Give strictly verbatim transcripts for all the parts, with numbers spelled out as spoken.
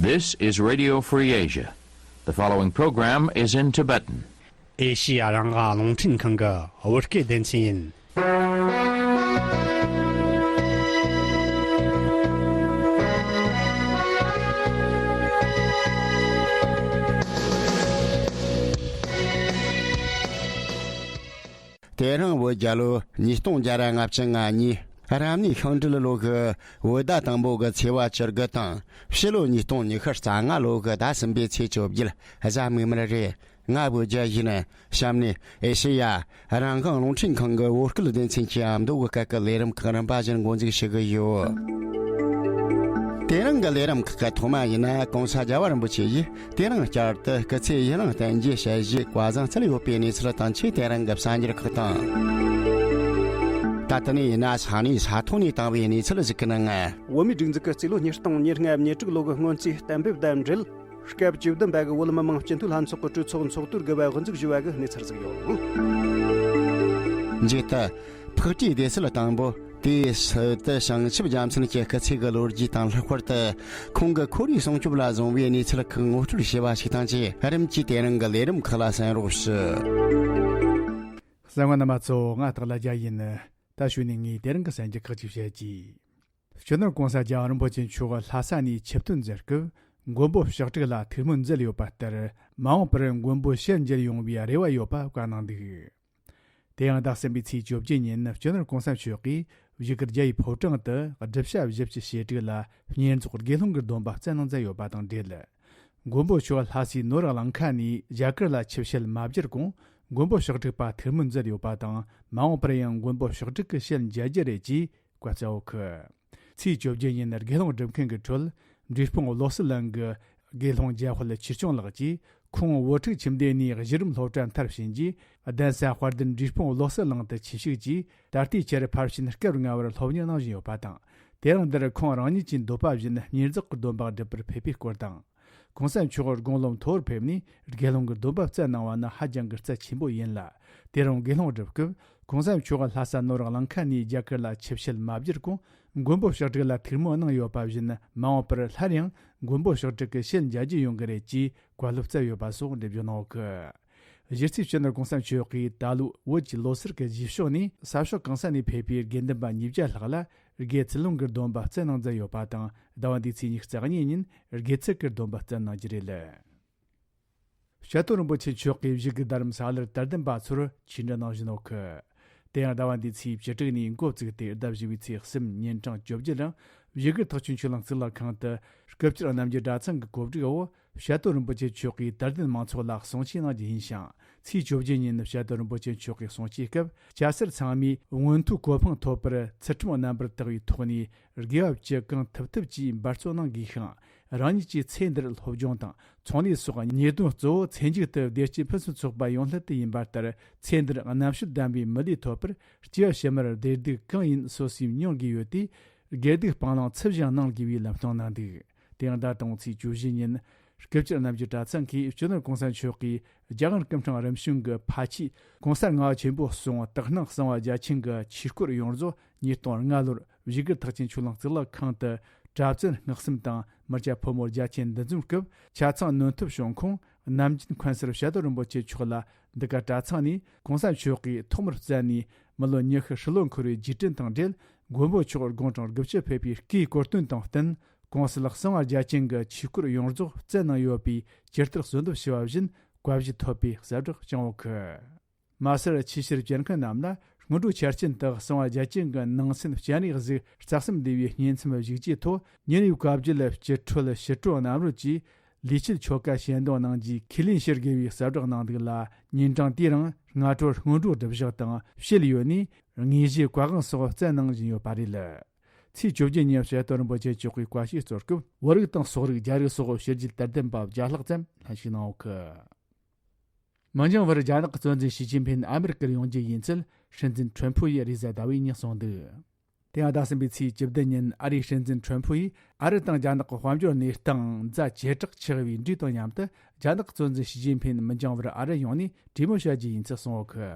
This is Radio Free Asia. The following program is in Tibetan. ཨེ་ཤི་ཡ་རང་དབང་རླུང་འཕྲིན་ཁང་གི་བོད་སྐད་སྡེ་ཚན་ཡིན། དེ་རིང་བོད་རྒྱལ་ལོ་ཉིས་སྟོང་བརྒྱ་ར་ལྔ་བཅུ་ང་གཉིས། རབ་གནས་ཤིང་སྦྲུལ་ལོ་གི་བོད་ཟླ་དང་པོ་གི་ཚེས་པ་བཅུ་དགུ་དང་། ཕྱི་ལོ་ཉིས་སྟོང་ཉི་ཤུ་རྩ་ལྔ་ལོ་གི་ཟླ་གསུམ་པའི་ཚེས་བཅོ་བརྒྱད། གཟའ་མིག་དམར་རེད། ང་བོད་རྒྱལ་ཡིན། གཤམ་ནས་ཨེ་ཤེ་ཡ་རང་དབང་རླུང་འཕྲིན་ཁང་གི་བོད་སྐད་སྡེ་ཚན་གྱི་མདོ་དབུས་སྐད་ཀྱི་ལས་རིམ་ཁག་རིམ་པ་བཞིན་འགོ་འཛུགས་ཞུ་གི་ཡོད། དེ་རིང་གི་ལས་རིམ་ཁག་གི་ཐོག་མ་ཡིན་ན། གོང་ས་རྒྱལ་བ་རིན་པོ་ཆེ་ཡིས་དེ་རིང་བསྐྱར་དུ་སྐུ་ཚེ་ཡུན་རིང་བརྟན་རྒྱས་ཞལ་བཞེས་བཀའ་བཟང་སྩལ་ཡོད་པའི་གནས་ཚུལ་དང་། ཆེས་དེ་རིང་གི་གསར་འགྱུར་ཁག་དང་། ད་ལྟ་ནས་ཡིན་ན་ས་གནས་ས་ཐོག་ནས་བཏང་བའི་གནས་ཚུལ་ཞིག་གི་ནང་། བོད་མིའི་སྒྲིག་འཛུགས་ཀྱི་རྩིས་ལོ་ཉིས་སྟོང་ཉེར་ལྔ་ཉེར་དྲུག་ལོ་གི་སྔོན་རྩིས་གཏན་འབེབས་དང་འབྲེལ། སྐབས་བཅུ་བདུན་པ་གི་བོད་མི་མང་སྤྱི་འཐུས་ལྷན་ཚོགས་ཀྱི་གྲོས་ཚོགས་ཚོགས་གཙོར་དགུ་པ་དབུ་འཛུགས་ཞུ་བ་གི་གནས་ཚུལ་ཞིག་ཡོད། མཇུག་ཏུ། ཕག་གྲུའི་སྡེ་སྲིད་དང་པོ་དེའི་སྲིད་དུ་བྱང་ཆུབ་རྒྱལ་མཚན་གྱི་སྐུ་ཚེ་གི་ལོ་རྒྱུས་དང་། ལྷག་པར་དུ་ཁོང་གི་ཁོར་ཡུག་སྲུང་སྐྱོབ་ལ་བཟུང་བའི་གནས་ཚུལ་ཁག་ངོ་སྤྲོད་བྱས་པ་ཞིག་དང་བཅས། རིམ་གྱིས་དེ་རིང་གི་ལས་རིམ་ཁག་ལ་གསན་རོགས་ཞུ། གསན་མཁན་རྣམ་པ་ཚོ། ང་སྟག་ལྷ་རྒྱལ་ཡིན། ད་གཞུག་ནས་ངས་དེ་རིང་གི་གསར་འགྱུར་ཁག་ཅིག་བཤད་ཀྱི། སྤྱི་ནོར་༸གོང་ས་༸རྒྱལ་བ་རིན་པོ་ཆེ་མཆོག་ལྷ་ས་ནས་ཆིབས་ཐོན་མཛད་སྐབས། མགོན་པོ་ཕྱག་དྲུག་ལ་ཐུགས་སྨོན་མཛད་ཡོད་པ་ལྟར། མ་འོངས་པར་མགོན་པོ་ཕྱིར་འགྱུར་ཡོང་བའི་རེ་བ་ཡོད་པ་བཀའ་གནང་འདུག། དེ་ཡང་ཟླ་གསུམ་པའི་ཚེས་བཅོ་བརྒྱད་ཉིན་སྤྱི་ནོར་༸གོང་ས་མཆོག་གིས་བཞུགས་སྒར་རྒྱལ་བའི་ཕོ་བྲང་དུ་སྒྲུབ་བྱ་བཞི་བཅུ་ཞེ་དྲུག་ལ་བསྙེན་རྫོགས་དགེ་སློང་གི་སྡོམ་པ་བསྩལ་གནང་མཛད་ཡོད་པ་དང་འབྲེལ། མགོན་པོ་མཆོག་ལྷ་སའི་ནོར་གླིང་ཁ་ནས་རྒྱ་གར་ལ་ཆིབས་ཞལ་མ་བསྒྱུར་གོང་། མགོན་པོ་ཕྱག་དྲུག་པ་ཐུགས་སྨོན་མཛད་ཡོད་པ་དང་། མ་འོངས་པར་ཡང་མགོན་པོ་ཕྱག་དྲུག་གི་ཞལ་མཇལ་རྒྱུ་རེད་ཅེས་བཀའ་སྩལ་ཡོད་གི། ཚེས་བཅོ་བརྒྱད་ཉིན་དགེ་སློང་སྒྲུབ་མཁན་གྱི་ཁྲོད། འབྲས་སྤུངས་བློ་གསལ་གླིང་གི་དགེ་སློང་རྒྱ་ཧོལ་ཆོས་སྐྱོང་ལགས་ཀྱིས། ཁོང་བོད་ཕྲུག་ཁྱིམ་སྡེ་ནས་གཞི་རིམ་སློབ་གྲྭ་མཐར་ཕྱིན་རྗེས། གདན་ས་དཔལ་ལྡན་འབྲས་སྤུངས་བློ་གསལ་གླིང་དུ་ཆོས་ཞུགས་ཀྱིས། ད་ལྟའི་ཆར་ཕར་ཕྱིན་སྐབས་ལྔ་བར་སློབ་གཉེར་གནང་བཞིན་ཡོད་པ་དང་། དེ་རིང་འདིར་ཁོང་རང་ཉིད་ཀྱི་འདོད་པ་བཞིན་བསྙེན་རྫོགས་ཀྱི་སྡོམ་པ་སྒྲུབ་པར་ཕེབས་པའི་སྐོར་དང་། ༸གོང་ས་མཆོག་དགུང་ལོ་མཐོ་བར་ཕེབས་ནས་དགེ་སློང་གི་སྡོམ་པ་བསྩལ་གནང་བ་ནི་ཧ་ཅང་གི་རྩ་ཆེན་པོ་ཡིན་ལ། དེ་རིང་དགེ་སློང་སྒྲུབ་སྐབས་༸གོང་ས་མཆོག་ལྷ་ས་ནོར་གླིང་ཁ་ནས་རྒྱ་གར་ལ་ཆིབས་ཞལ་མ་བསྒྱུར་གོང་། མགོན་པོ་ཕྱག་དྲུག་ལ་ཐུགས་སྨོན་གནང་ཡོད་པ་བཞིན། མ་འོངས་པར་སླར་ཡང་མགོན་པོ་ཕྱག་དྲུག་གི་ཞལ་མཇལ་རྒྱུ་ཡོང་གི་རེད་ཅེས་བཀའ་སློབ་སྩལ་ཡོད་པ་སོགས་འགྲེལ་བརྗོད་གནང་ཡོད་གི། གཞི་རྩའི་སྤྱི་ནོར་༸གོང་ས་མཆོག་གིས་ད་ལོའི་བོད་ཀྱི་ལོ་སར་གྱི་རྗེས་ཕྱོགས་ནས་ས་ཕྱོགས་གང་ས་ནས་ཕེབས་པའི་དགེ་འདུན་པ་ཉིས་བརྒྱ་ལྷག་ལ་དགེ་ཚུལ་སློང་གི་སྡོམ་པ་བསྩལ་གནང་མཛད་ཡོད་པ་དང་། ཟླ་བ་འདིའི་ཚེས་ཉི་ཤུ་རྩ་གཉིས་ཉིན་དགེ་ཚུལ་གྱི་སྡོམ་པ་བསྩལ་གནང་རྒྱུ་རེད། སྐྱབས་མགོན་རིན་པོ་ཆེ་མཆོག་གིས་བཞུགས་སྒར་རྡ་རམ་ས་ལར་དད་ལྡན་པ་ཚོར་ཆོས་འབྲེལ་གནང་བཞིན་ཡོད་གི། དེ་ཡང་ཟླ་བ་འདིའི་ཚེས་བཅུ་དྲུག་ནས་འགོ་བཙུགས་ཏེ། ཟླ་བཞི་བའི་ཚེས་གསུམ་ཉིན་གྲངས་བཅོ་བརྒྱད་རིང་བཞུགས་སྒར་ཐེག་ཆེན་ཆོས་གླིང་གཙུག་ལག་ཁང་དུ་སྐུ་བཅར་རྣམ་རྒྱལ་གྲྭ་ཚང་གི་གོ་སྒྲིག་འོག་སྐྱབས་མགོན་རིན་པོ་ཆེ་མཆོག་གིས་དད་ལྡན་མང་ཚོགས་ལ་གསུང་ཆོས་གནང་རྒྱུ་ཡིན་ཞིང་། ཚེས་བཅོ་བརྒྱད་ཉིན་སྐྱབས་མགོན་རིན་པོ་ཆེ་མཆོག་གི་གསུང་ཆོས་སྐབས། སྐྱ་སེར་ཚང་མས་མངོན་མཐོའི་གོ་འཕང་ཐོབ་པར་ཚུལ་ཁྲིམས་རྣམ་པར་དག་པའི་ཐོག་ནས། དགེ་བ་བཅུ་གང་ཐུབ་ཐུབ་ཀྱིས་འབད་བརྩོན་གནང་དགོས་ཤིང་། རང་ཉིད་ཀྱི་ཚེ་འདིར་སློབ་སྦྱོང་དང་ཚོང་ལས་སོགས་ཉེས་དོན་གཙོ་བོ་ཚེ་མཇུག་ཏུ་བདེ་སྐྱིད་ཕུན་སུམ་ཚོགས་པ་ཡོང་སླད་དུ་ཡིན་པ་ལྟར། ཚེ་འདིར་རྣམ་དཔྱོད་ལྡན་པའི་མི་ལུས་ཐོབ་པར། སྐྱེ་བ་ཕྱི་མར་བདེ་སྡུག་གང་ཡིན་སོ་སོས་མྱོང་དགོས་ཡོད་དེ། དགེ་སྡིག་སྤང་བླང་ཚུལ་བཞིན་གནང་དགོས་པའི་ལམ་སྟོན་གནང་འདུག། དེ་ཡང་ཟླ་དང་པོའི་ཚེས་བཅུ་བཞི་ཉིན། སྐུ་བཅར་རྣམ་རྒྱལ་གྲྭ་ཚང་གིས་སྤྱི་ནོར་༸གོང་ས་མཆོག་གིས་རྒྱལ་དབང་སྐུ་ཕྲེང་རིམ་བྱོན་གྱི་ཕ་ཆོས་༸གོང་ས་ལྔ་པ་ཆེན་པོ་གསུང་དག་སྣང་གསང་བ་རྒྱ་ཆེན་གྱི་ཆོས་སྐོར་ཡོངས་རྫོགས་ཉིས་སྟོང་ལྔ་ལོར་བཞུགས་སྒར་ཐེག་ཆེན་ཆོས་གླིང་གཙུག་ལག་ཁང་དུ་གྲྭ་བཙུན་སྔགས་གསུམ་དང་མི་སྐྱ་ཕོ་མོ་རྒྱ་ཆེན་འདུ་འཛོམས་སྐབས། ཆ་ཚང་ནོར་ཐུབ་ཞང་ཁོང་ནམ་རྒྱུན་མཁན་ཟུར་ཞལ་དུ་རིན་པོ་ཆེ་མཆོག་ལ་འདི་ག་གྲྭ་ཚང་ནས་༸གོང་ས་མཆོག་གིས་ཐོག་མར་བསྩལ་ནས་མི་ལོ་ཉི་ཤུ་ཧྲིལ་བོ་འཁོར་བའི་རྗེས་དྲན་དང་འབྲེལ། མགོན་པོ་མཆོག་དགུང་གྲངས་དགུ་བཅུ་ཕེབས་པའི་སྐུའི་གོ་སྟོན་དང་བསྟུན། གོང་གསལ་གསང་བ་རྒྱ་ཅན་གྱི་ཆོས་སྐོར་ཡོངས་རྫོགས་བསྩལ་གནང་ཡོད་པས། ཇི་ལྟར་གསོལ་འདེབས་ཞུ་བ་བཞིན་བཀའ་བཞེས་ཐོབ་པའི་གསལ་བསྒྲགས་བསྐྱངས་ཡོད་གི། མ་ཟད་ཆོས་ཕྱིར་བཅར་མཁན་རྣམས་ལ་སྔོན་འགྲོའི་ཆར་ཆེན་དུ་གསང་བ་རྒྱ་ཅན་གྱི་ནང་གསན་སྤྱན་རས་གཟིགས་རྩ་གསུམ་འདུས་པའི་བསྙེན་མཚམས་བཞུགས་རྗེས་ཐོག་ཉིན་རེའི་བཀའ་བརྒྱུད་ལ་སྤྱི་སྲོལ་ཞི་ཁྲོ་རྣམ་རོལ་གྱིས་ལུས་ཆད་ཆོ་ག་ཞལ་འདོན་གནང་རྒྱུའི་ཁས་ལེན་ཞུ་དགོས་པའི་གསལ་བསྒྲགས་གནང་འདུག་ལ། ཉིན་གྲངས་དེའི་རིང་སྔ་དྲོར་སྔོན་འགྲོའི་སྒྲུབ་ཞག་དང་བཤད་ཡོལ་ནས་དངོས་གཞིའི་བཀའ་དབང་སོགས་བསྩལ་གནང་བཞིན་ཡོད་པ་རེད། ཚེས་བཅོ་བརྒྱད་ཉིན་ཞལ་དུ་རིན་པོ་ཆེ་མཆོག་གིས་བཀའ་བཞེས་གཙོ་སྐབས་བོད་རིགས་དང་སོག་རིགས་རྒྱ་རིགས་སོགས་ཕྱི་རྒྱལ་དད་ལྡན་པ་བརྒྱ་ལྷག་ཙམ་ལྷན་ཞུགས་གནང་ཡོད་གི། མི་འགྱང་བར་རྒྱ་ནག་གི་གཙོ་འཛིན་ཞི་ཅིན་ཕིན་ཨ་མེ་རི་ཀར་ཡོང་རྒྱུ་ཡིན་ཚུལ་སྲིད་འཛིན་ཁྲོན་ཕུའུ་ཡིས་རེས་གཟའ་ཟླ་བའི་ཉིན་གསུངས་འདུག། དེ་ཡང་ཟླ་གསུམ་པའི་ཚེས་བཅུ་བདུན་ཉིན་ཨ་རིའི་སྲིད་འཛིན་ཁྲོན་ཕུའུ་ཡིས་ཨ་རི་དང་རྒྱ་ནག་གི་དཔལ་འབྱོར་གནས་སྟངས་ཛ་ཇེ་དྲག་ཆགས་པའི་འགྲོས་དང་མཉམ་དུ། རྒྱ་ནག་གཙོ་འཛིན་ཞི་ཅིན་ཕིན་མི་འགྱང་བར་ཨ་རི་ཡོང་ནས་གྲོས་མོལ་བྱ་རྒྱུ་ཡིན་ཚུལ་གསུངས་ཡོད་གི།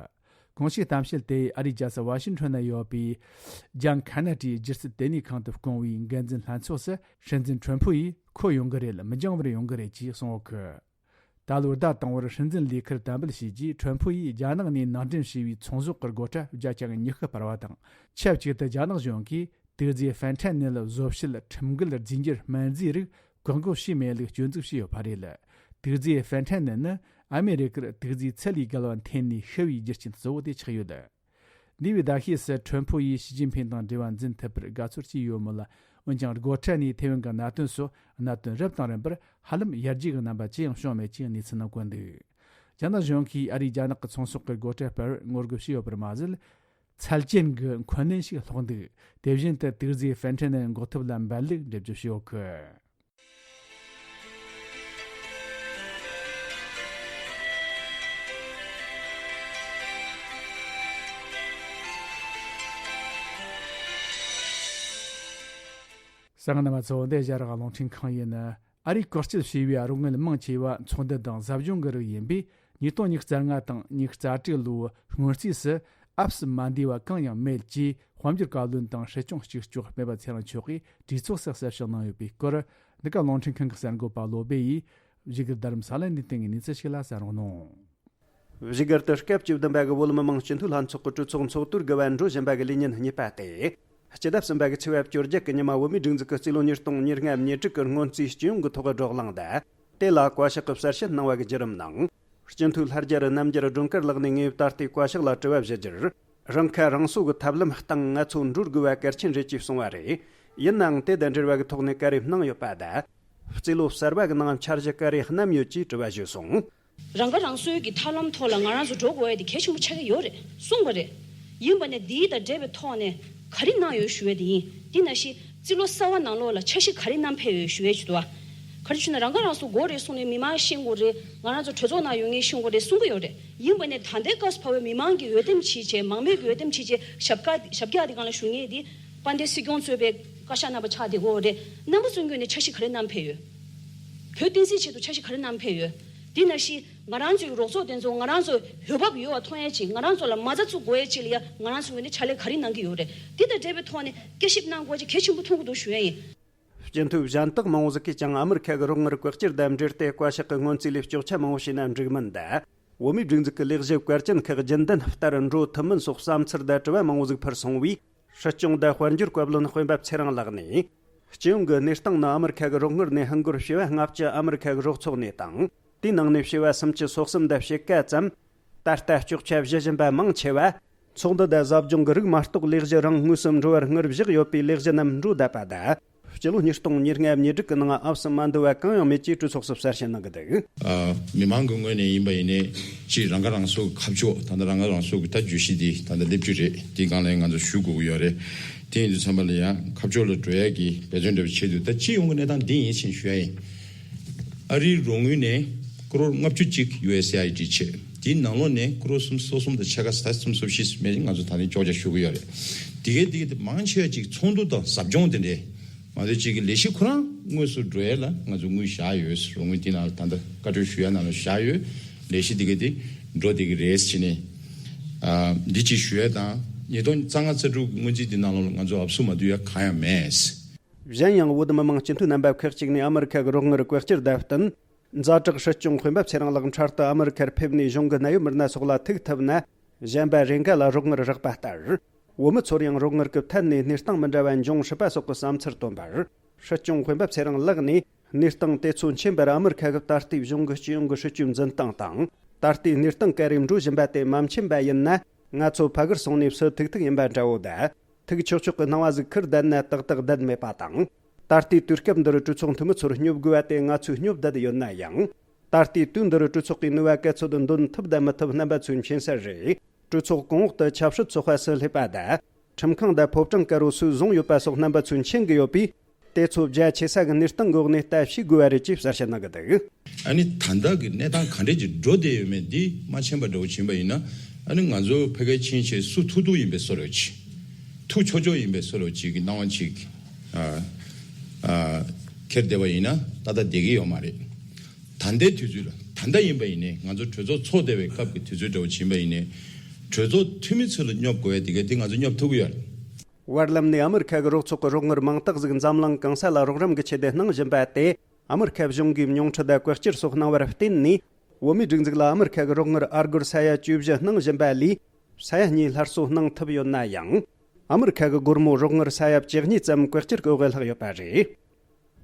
གོང་ཞུས་གཏམ་བཤད་དེ་ཨ་རིའི་རྒྱལ་ས་ཝ་ཤིང་ཊོན་ན་ཡོད་པའི་ལྗང་ཁ་ན་ཏྲིའི་སྒྱུ་རྩལ་ལྟེ་གནས་ཁང་དུ་བསྐོང་བའི་འགན་འཛིན་ལྷན་ཚོགས་སུ་སྲིད་འཛིན་ཁྲོན་ཕུ་ཡིས་འཁོད་ཡོང་གི་རེད། མི་འགྱངས་པར་ཡོང་གི་རེད་ཅེས་གསུངས་ཡོད་གི། ད་ལོའི་ཟླ་དང་པོར་སྲིད་འཛིན་ལས་ཁུར་དམ་འབུལ་བྱས་རྗེས། ཁྲོན་ཕུ་ཡིས་རྒྱ་ནག་ནས་ནང་འདྲེན་བྱས་པའི་ཚོང་ཟོག་གི་སྒོ་ཁྲལ་བརྒྱ་ཆ་ཉི་ཤུ་སྤར་བ་དང་། ཆབས་ཅིག་ཏུ་རྒྱ་ནག་གཞུང་གིས་དུག་རྫས་ཧྥེན་ཐ་ནིལ་བཟོ་བྱེད་ཁྲིམས་འགལ་རྫས་འགྱུར་སྨན་རྫས་རིགས་བཀག་འགོག་བྱས་མེད་ལུགས་སྐྱོན་འཛུགས་བྱས་ཡོད་པ་རེད། དུག་རྫས་ཧྥེན་ཐ་ནིལ་ནི་ཨ་མེ་རི་ཀར་དུག་རྫས་ཚད་ལས་བརྒལ་བ་འཐེན་ནས་ཤི་བའི་རྒྱུ་རྐྱེན་གཙོ་བོ་དེ་ཆགས་ཡོད། འདས་པའི་ཟླ་ཤས་སུ་ཁྲོན་ཕུ་ཡིས་ཞི་ཅིན་ཕིང་དང་འབྲེལ་བ་འཛིན་ཐུབ་པར་དགའ་ཚོར་བྱས་ཡོད་མོད་ལ། འོན་ཀྱང་སྒོ་ཁྲལ་ནས་ཐེ་ཝན་གྱི་གནད་དོན་སོགས་གནད་དོན་རབ་དང་རིམ་པར་ཧ་ལམ་ཡར་རྒྱས་ཀྱི་རྣམ་པ་ཅི་ཡང་བྱུང་མེད་ཅེས་གནས་ཚུལ་རྣམས་བཀོད་འདུག་རྒྱ་ནག་གཞུང་གིས་ཨ་རིས་རྒྱ་ནག་གི་ཚོང་ཟོག་གི་སྒོ་ཁྲལ་སྤར་བར་ངོ་རྒོལ་བྱས་ཡོད་པར་མ་ཟད། ཚད་ཅན་གྱི་འཁོན་ལན་ཞིག་སློག་འདུག་དེ་བཞིན་དུ་དུག་རྫས་ཧྥེན་ཐ་ནིལ་འགོག་ཐབས་ལ་འབད་ལུགས་འགྲེལ་བརྗོད་བྱས་ཡོད་གི། གསན་མཁན་རྣམ་པ་ཚོ། འདི་ཨེ་ཤ་ཡ་རང་དབང་རླུང་འཕྲིན་ཁང་ཡིན། ཨ་རིས་བཀོལ་སྤྱོད་བྱས་པའི་རོགས་དངུལ་མང་ཆེ་བ་ཚོང་འདུ་དང་ཟབ་སྦྱོང་གི་རིགས་ཡིན་པས། ཉིས་སྟོང་ཉི་ཤུ་རྩ་ལྔ་དང་ཉི་ཤུ་རྩ་དྲུག་ལོའི་སྔོན་རྩིས་སུ་ཨབ་སུ་མ་འདུས་པ་གང་ཡང་མེད་ཅེས་དཔལ་འབྱོར་བཀའ་བློན་དང་སྲིད་སྐྱོང་གཅིག་ལྕོགས་སྤེན་པ་ཚེ་རིང་མཆོག་གིས་གྲོས་ཚོགས་སུ་གསལ་བཤད་གནང་ཡོད་པའི་སྐོར། འདི་ག་རླུང་འཕྲིན་ཁང་གི་གསར་འགོད་པ་བློ་སྦེ་ཡིས་བཞུགས་སྒར་རྡ་རམ་ས་ལ་ནས་བཏང་བའི་གནས་ཚུལ་ཞིག་ལ་གསན་རོགས་གནང་། བཞུགས་སྒར་དུ་སྐབས་བཅུ་བདུན་པ་གི་བོད་མི་མང་སྤྱི་འཐུས་ལྷན་ཚོགས་ཀྱི་གྲོས་ཚོགས་ཚོགས་དུས་དགུ་པ་འགྲོ་བཞིན་པ་གི་ལས་ཉིན་གཉིས་པ་སྟེ། སྤྱི་ཟླ་གསུམ་པ་གི་ཚེས་པ་བཅོ་བརྒྱད་ཀྱི་ཉི་མ་བོད་མིའི་སྒྲིག་འཛུགས་ཀྱི་རྩིས་ལོ་ཉིས་སྟོང་ཉེར་ལྔ་ཉེར་དྲུག་གི་སྔོན་རྩིས་སྤྱི་ཡོངས་ཀྱི་ཐོག་བགྲོ་གླེང་དང་། དེ་ལ་བཀའ་ཤག་གིས་གསལ་བཤད་གནང་བ་གི་བརྒྱུད་རིམ་ནང་། སྤྱི་འཐུས་ལྷ་རྒྱལ་རྣམ་རྒྱལ་སྒྲོལ་དཀར་ལགས་ནས་ངས་ད་ལྟའི་བཀའ་ཤག་ལ་དྲི་བ་ཞུ་རྒྱུར། རང་ཁ་རང་གསོ་གི་ཐབས་ལམ་སྟེང་ང་ཚོ་འགྲོ་དགོས་པ་གལ་ཆེན་རེད་ཅེས་གསུངས་པ་རེད། ཡིན་ནའང་དེ་དང་འབྲེལ་བ་གི་ཐོག་ནས་བཀའ་རེ་གནང་ཡོད་པ་དང་། རྩིས་ལོ་གསར་པ་གི་ནང་འཆར་གཞི་ག་རེ་བསྣམས་ཡོད་ཅེས་དྲི་བ་ཞུས་སོང་། རང་ཁ་རང་གསོའི་གི་ཐབས་ལམ་ཐོག་ལ་ང་རང་ཚོ་འགྲོ་དགོས་ཡ་དེ་གལ་ཆེན་པོ་ཆགས་ཀྱི་ཡོད་རེད་གསུངས་པ་རེད། ཡིན་པ་ནས་འདིའི་དང་འབྲེལ་བའི་ཐོག་ནས་ག་རེ་གནང་ཡོད་ཞུ་ཡ་དེ་ཡིན། དེ་ནང་བཞིན་རྩིས་ལོ་གསར་བ་ནང་ལོགས་ལ་འཆར་གཞི་ག་རེ་བསྣམས་ཕེབས་ཡོད་ཞུ་ཡ་ཅིག་འདུག་བ། ག་རེ་ཞུ་ན་རང་ཁ་རང་གསོ་དགོས་རེད་གསུངས་ནས་མི་མང་ཤེས་དགོས་རེད། ང་རང་ཚོ་གྲོས་ཚོགས་ནང་ཡོད་མཁན་ཤེས་དགོས་རེད་གསུང་གི་ཡོད་རེད། ཡིན་པ་ནས་ད་ལྟའི་སྐབས་སུ་བབས་པའི་མི་མང་གི་འོས་འདེམས་བྱས་བྱས་མང་མོས་ཀྱི་འོས་འདེམས་བྱས་བྱས་ཞབས་ཀྱག་ཞབས་ཀྱག་དེ་སྒང་ལ་ཞུ་མཁན་དེ། དཔལ་ལྡན་སྲིད་སྐྱོང་གཙོས་པའི་བཀའ་ཤག་རྣམ་པ་ཆགས་བསྡད་ཀྱི་ཡོད་རེད། རྣམ་པ་ཚོའི་ངོས་ནས་འཆར་གཞི་ག་རེ་བསྣམས་ཕེབས་ཡོད། བོད་བསྟན་སྲིད་ཆེད་དུ་འཆར་གཞི་ག་རེ་བསྣམས་ཕེབས་ཡོད། དེ་ནང་བཞིན་ང་རང་ཚོའི་རོགས་ཚོགས་དེ་ཚོ་ང་རང་ཚོ་འོས་བབ་ཡོད་པ་མཐོང་ཡས་ཅིག་ང་རང་ཚོ་ལ་མ་རྩ་བཙུགས་དགོས་ཡས་ཅིག་ལ་ཡ་ང་རང་ཚོའི་ངོས་ནས་ཕྱག་ལས་ག་རེ་གནང་གི་ཡོད་རེད། དེ་དང་འབྲེལ་བའི་ཐོག་ནས་བསྐྱར་ཞིབ་གནང་དགོས་ཅིག་གལ་ཆེན་པོ་མཐོང་གི་འདུག་ཞུ་ཡས་ཡིན། སྤྱི་འཐུས་གཞན་དག་མང་བོ་ཟིག་གིས་ཀྱང་ཨ་མི་རི་ཁ་གི་རོགས་དངུལ་བཀག་སྐྱིལ་དང་འབྲེལ་ཏེ་བཀའ་ཤག་གི་སྔོན་རྩིས་ལས་སྐྱོ་ཆ་མང་བོ་བྱས་ན་འགྲིག་མིན་དང་། བོད་མིའི་སྒྲིག་འཛུགས་ཀྱི་ལས་གཞི་བཀའ་བསྟན་ཁག་རྒྱུན་ལྡན་ལྟར་འགྲོ་ཐུབ་མིན་སོགས་བསམ་ཚུལ་དང་དྲི་བ་མང་བོ་ཟིག་ཕུལ་སོང་བས། སྲིད་སྐྱོང་དང་དཔལ་འབྱོར་བཀའ་བློན་སྤེན་པ་ཚེ་རིང་ལགས་ནས། སྤྱི་ཡོངས་ཀྱི་གནས་སྟངས་ནི་ཨ་མི་རི་ཁ་གི་རོགས་དངུལ་ནས་ཧིན་སྒོར་བྱེ་བ་ལྔ་བཅུ་ཨ་མི་རི་ཁ་གི་རོགས་ཚོགས་ནས་དང་། དེའི་ནང་ནས་བྱེ་བ་སུམ་ཅུ་སོ་གསུམ་དང་ཕྱེད་ཀ་ཙམ། ད་ལྟ་སྐྱོ་ཆ་བཞི་བཞིན་པ་མང་ཆེ་བ། ཚོགས་འདུ་དང་ཟབ་སྦྱོང་གི་རིགས་མ་གཏོགས་ལས་གཞི་རང་དངོས་སུ་འགྲོ་བར་དངུལ་བཞག་ཡོད་པའི་ལས་གཞི་རྣམས་འགྲོ་བསྡད་པ་དང་། སྤྱི་ལོ་ཉིས་སྟོང་ཉེར་ལྔ་ཉེར་དྲུག་གི་ནང་ཨབ་སུ་མ་འདུ་བ་གང་ཡང་མེད་ཅེས་གྲོས་ཚོགས་སུ་གསལ་བཤད་གནང་གི་འདུག་ཨ། མི་མང་གི་ངོས་ནས་ཡིན་པ་ཡིན་ནའི་ཅིག་རང་ཁ་རང་གསོ་གི་ཁ་ཕྱོགས། ད་ལྟ་རང་ཁ་རང་གསོ་གི་ད་བརྗོད་གཞི་འདི་ད་ལྟ་སླེབས་རྒྱུ་རེད། དེའི་སྒང་ལ་ང་ཚོ་ཞུ་དགོས་ཀྱི་ཡོད་རེད། དེ་ཡིན་དུས་ཙམ་པ་ལ་ཡང་ཁ་ཕྱོགས་ལ་འགྲོ་ཡ་གི་འབད་བརྩོན་འདྲ་བོ་བྱེད་དུས། ད་སྤྱི་ཡོངས་ཀྱི་གནས་སྟངས་འདི་ཡིན་ཕྱིན་ཞུ་ཡ་ཡིན། ཨ་རིའི་རོགས་དངུལ་ནས་ཀོ་རོར་ལྔ་བཅུ་གཅིག་ཡུ་ཨེས་ཨེ་ཨའི་ཌི་ཆད། དེའི་ནང་ལོགས་ནས་ཀོ་རོར་སུམ་ཅུ་སོ་གསུམ་དང་ཕྱེད་ཀ་ཟ་སུམ་ཅུ་སོ་བཞི་མེད། ང་ཚོ་ད་ནི་ཅོག་ཅག་ཞུ་གི་ཡོད་རེད། དེ་གའི་དེ་གའི་དེ་མང་ཆེ་བ་ཅིག་ཚོགས་འདུ་དང་ཟབ་སྦྱོང་དེ་འདྲའི་མ་གཏོགས་ཅིག་གི་ལས་གཞི་ཁོ་རང་དངོས་སུ་འགྲོ་ཡས་ལ་ང་ཚོ་དངུལ་བཞག་ཡོད། རོགས་དངུལ་དེ་ནང་ལ་ད་ལྟ་བཀའ་འཁྲོལ་ཞུ་ཡ་ནང་ལ་བཞག་ཡོད། ལས་གཞི་དེ་གའི་དེ་འགྲོ་བསྡད་ཀྱི་རེད་ཟེར་ནས། ཨ། འདི་ཅིག་ཞུ་ཡ་དང་། ཉིས་སྟོང་རྩ་ལྔ་རྩ་དྲུག་སྔོན་རྩིས་དེ་ནང་ལོགས་ལ་ང་ཚོ་ཨབ་སུ་མ་བསྡུ་ཡ་གང་ཡང་མེད། གཞན་ཡང་བོད་མི་མང་སྤྱི་འཐུས་རྣམ་པ་ཁག་ཅིག་ནས་ཨ་མི་རི་ཁ་གི་རོགས་དངུལ་བཀག་སྐྱིལ་དང་བསྟུན། ཛ་དྲག་སྲིད་སྐྱོང་སྤེན་པ་ཚེ་རིང་ལགས་འཕྲལ་དུ་ཨ་མི་རི་ཁར་ཕེབས་ནས་གཞུང་གི་གནད་ཡོད་མི་སྣ་སོགས་ལ་ཐུག་ཐུབ་ན། གཞན་པ་རེ་འགའ་ལ་རོགས་དངུལ་རག་པ་ལྟར། བོད་མི་ཚོར་ཡང་རོགས་དངུལ་གྱི་ཐད་ནས་གནས་སྟངས་མི་འདྲ་བ་འབྱུང་སྲིད་པ་སོགས་ཀྱི་བསམ་ཚུལ་བཏོན་པར། སྲིད་སྐྱོང་སྤེན་པ་ཚེ་རིང་ལགས་ནས། གནས་སྟངས་དེ་ཚོ་མཁྱེན་པར་ཨ་མི་རི་ཁ་གི་ད་ལྟའི་གཞུང་གི་སྤྱི་ཡོངས་ཀྱི་སྲིད་ཇུས་འཛིན་སྟངས་དང་། ད་ལྟའི་གནས་སྟངས་ག་རེ་འགྲོ་བཞིན་པ་དེ་མ་མཁྱེན་པ་ཡིན་ན། ང་ཚོ་ཕ་གིར་སོང་ནས་བསུ་ཐུག་ཐུག་ཡིན་པ་འདྲ་བོ་དང་། ཐུག་ཆོག་ཆོག་གི་སྣང་བ་ཟིག་ཁུར་བསྡད་ན་ཏག་ཏག་བསྡད་མེད་པ་དང་། ད་ལྟའི་དུས་སྐབས་འདིར་གྲོས་ཚོགས་འཐུས་མི་ཚོར་སྙོབ་དགོས་པ་དེ་ང་ཚོས་སྙོབ་བསྡད་ཡོད་ན་ཡང་། ད་ལྟའི་དུས་འདིར་གྲོས་ཚོགས་ཀྱི་ནུས་པ་ག་ཚོད་འདོན་ཐུབ་དང་མི་ཐུབ་རྣམ་པ་ཚོས་མཁྱེན་གསལ་རེད། གྲོས་ཚོགས་གོང་འོག་ཏུ་ཆབ་སྲིད་ཚོགས་པ་སུ་སླེབས་པ་དང་། ཁྲིམས་ཁང་དང་ཕོ་བྲང་དཀར་པོ་སུས་བཟུང་ཡོད་པ་སོགས་རྣམ་པ་ཚོས་མཁྱེན་གྱི་ཡོད་པས། དེ་ཚོ་རྒྱ་ཆེ་ས་གི་གནས་སྟངས་འགོག་ནས་ལྟ་ཞིབ་དགོས་པ་རེད་ཅེས་གསལ་བཤད་གནང་གི་འདུག་ཨ་ནི་ད་ལྟ་གི་གནས་སྟངས་ག་འདྲས་ཀྱི་འགྲོ་བསྡད་ཡོད་མེད་འདི་མ་མཁྱེན་པ་འདྲ་བོ་བྱིན་པ་ཡིན་ན། ཨ་ནི་ང་ཚོ་ཕ་གིར་ཕྱིན་བྱས་སུ་ཐུག་ཐུག་ཡིན་པའི་བཟོ་འདྲ་ཅིག་ཐུག་ཆོག་ཆོག་ཡིན་པའི་བཟོ་འདྲ་ཅིག་གི་སྣང་བ་ཅིག་ཨ་ཨ་འཁྱེར་བསྡད་པ་ཡིན་ན་ཏག་ཏག་བསྡད་ཀྱི་ཡོད་མ་རེད། ད་ལྟའི་དུས་ཚོད་ལ། ད་ལྟ་ཡིན་པ་ཡིན་ནའི། ང་ཚོ་གྲོས་ཚོགས་ཚོགས་བསྡད་པའི་སྐབས་ཀྱི་དུས་ཚོད་འདྲ་བོ་བྱིན་པ་ཡིན་ནའི། གྲོས་ཚོགས་འཐུས་མི་ཚོ་ལ་སྙོབ་དགོས་ཡ་དེ་ག་དེ་ང་ཚོ་སྙོབ་ཐུབ་ཀྱི་ཡོད་རེད། བར་ལམ་ནས་ཨ་མི་རི་ཁ་གི་རོགས་ཚོགས་ཀྱི་རོགས་དངུལ་མང་དག་ཟིག་འཛམ་གླིང་གང་ས་ལ་རོགས་རམ་གྱི་ཆེད་དུ་གནང་བཞིན་པ་དེ། ཨ་མི་རི་ཁ་གཞུང་གིས་མྱོང་འཕྲོད་དང་བཀོལ་སྤྱོད་སོགས་གནང་བར་བརྟེན་ནས། བོད་མིའི་སྒྲིག་འཛུགས་ལ་ཨ་མི་རི་ཁ་གི་རོགས་དངུལ་ཨ་སྒོར་ས་ཡ་བཅུ་བཞི་གནང་བཞིན་པ་ལས། ས་ཡ་གཉིས་སླར་གསོ་གནང་ཐུབ་ཡོད་ན་ཡང་། ཨ་མི་རི་ཁ་གི་སྒོར་མོ་རོགས་དངུལ་ས་ཡ་བཅུ་གཉིས་ཙམ་བཀོལ་སྤྱོད་གི་འོག་ལྷག་ཡོད་པ་རེད།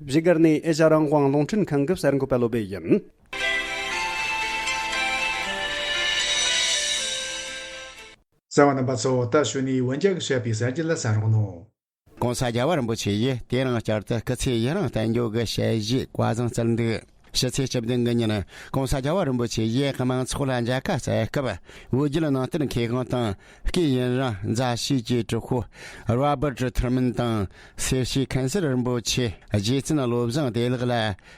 བཞུགས་སྒར་ནས་ཨེ་ཤ་རང་དབང་རླུང་འཕྲིན་ཁང་གི་གསར་འགོད་པ་བློ་བྷེ་ཡིན། གསན་པ་རྣམ་པ་ཚོ། ད་གཞུག་ནས་འོན་རྒྱལ་གྱིས་བཤད་པའི་གསར་འགྱུར་ལ་གསན་རོགས་གནང་། ྋགོང་ས་རྒྱལ་བ་རིན་པོ་ཆེ་ཡིས་དེ་རིང་བསྐྱར་དུ་སྐུ་ཚེ་ཡུན་རིང་བརྟན་འགྱུར་གྱི་ཞལ་བཞེས་བཀའ་བཟང་བསྩལ་འདུག་ཕྱི་ཚེས་བཅུ་བདུན་གྱི་ཉིན། ྋགོང་ས་རྒྱལ་བ་རིན་པོ་ཆེ་ཡིས་དམངས་ཚོགས་ལ་མཇལ་ཁ་བསྩལ་སྐབས། བོད་བརྒྱུད་ནང་བསྟན་མཁས་དབང་དང་། སྐུའི་ཡུན་རིང་མཛའ་བཤེས་ཀྱི་གྲོགས་པོ་རོ་བར་ཊི་ཐུར་མན་དང་། སེར་བྱེས་མཁན་ཟུར་རིན་པོ་ཆེ་རྗེ་བཙུན་བློ་བཟང་བདེ་ལེགས་ལ།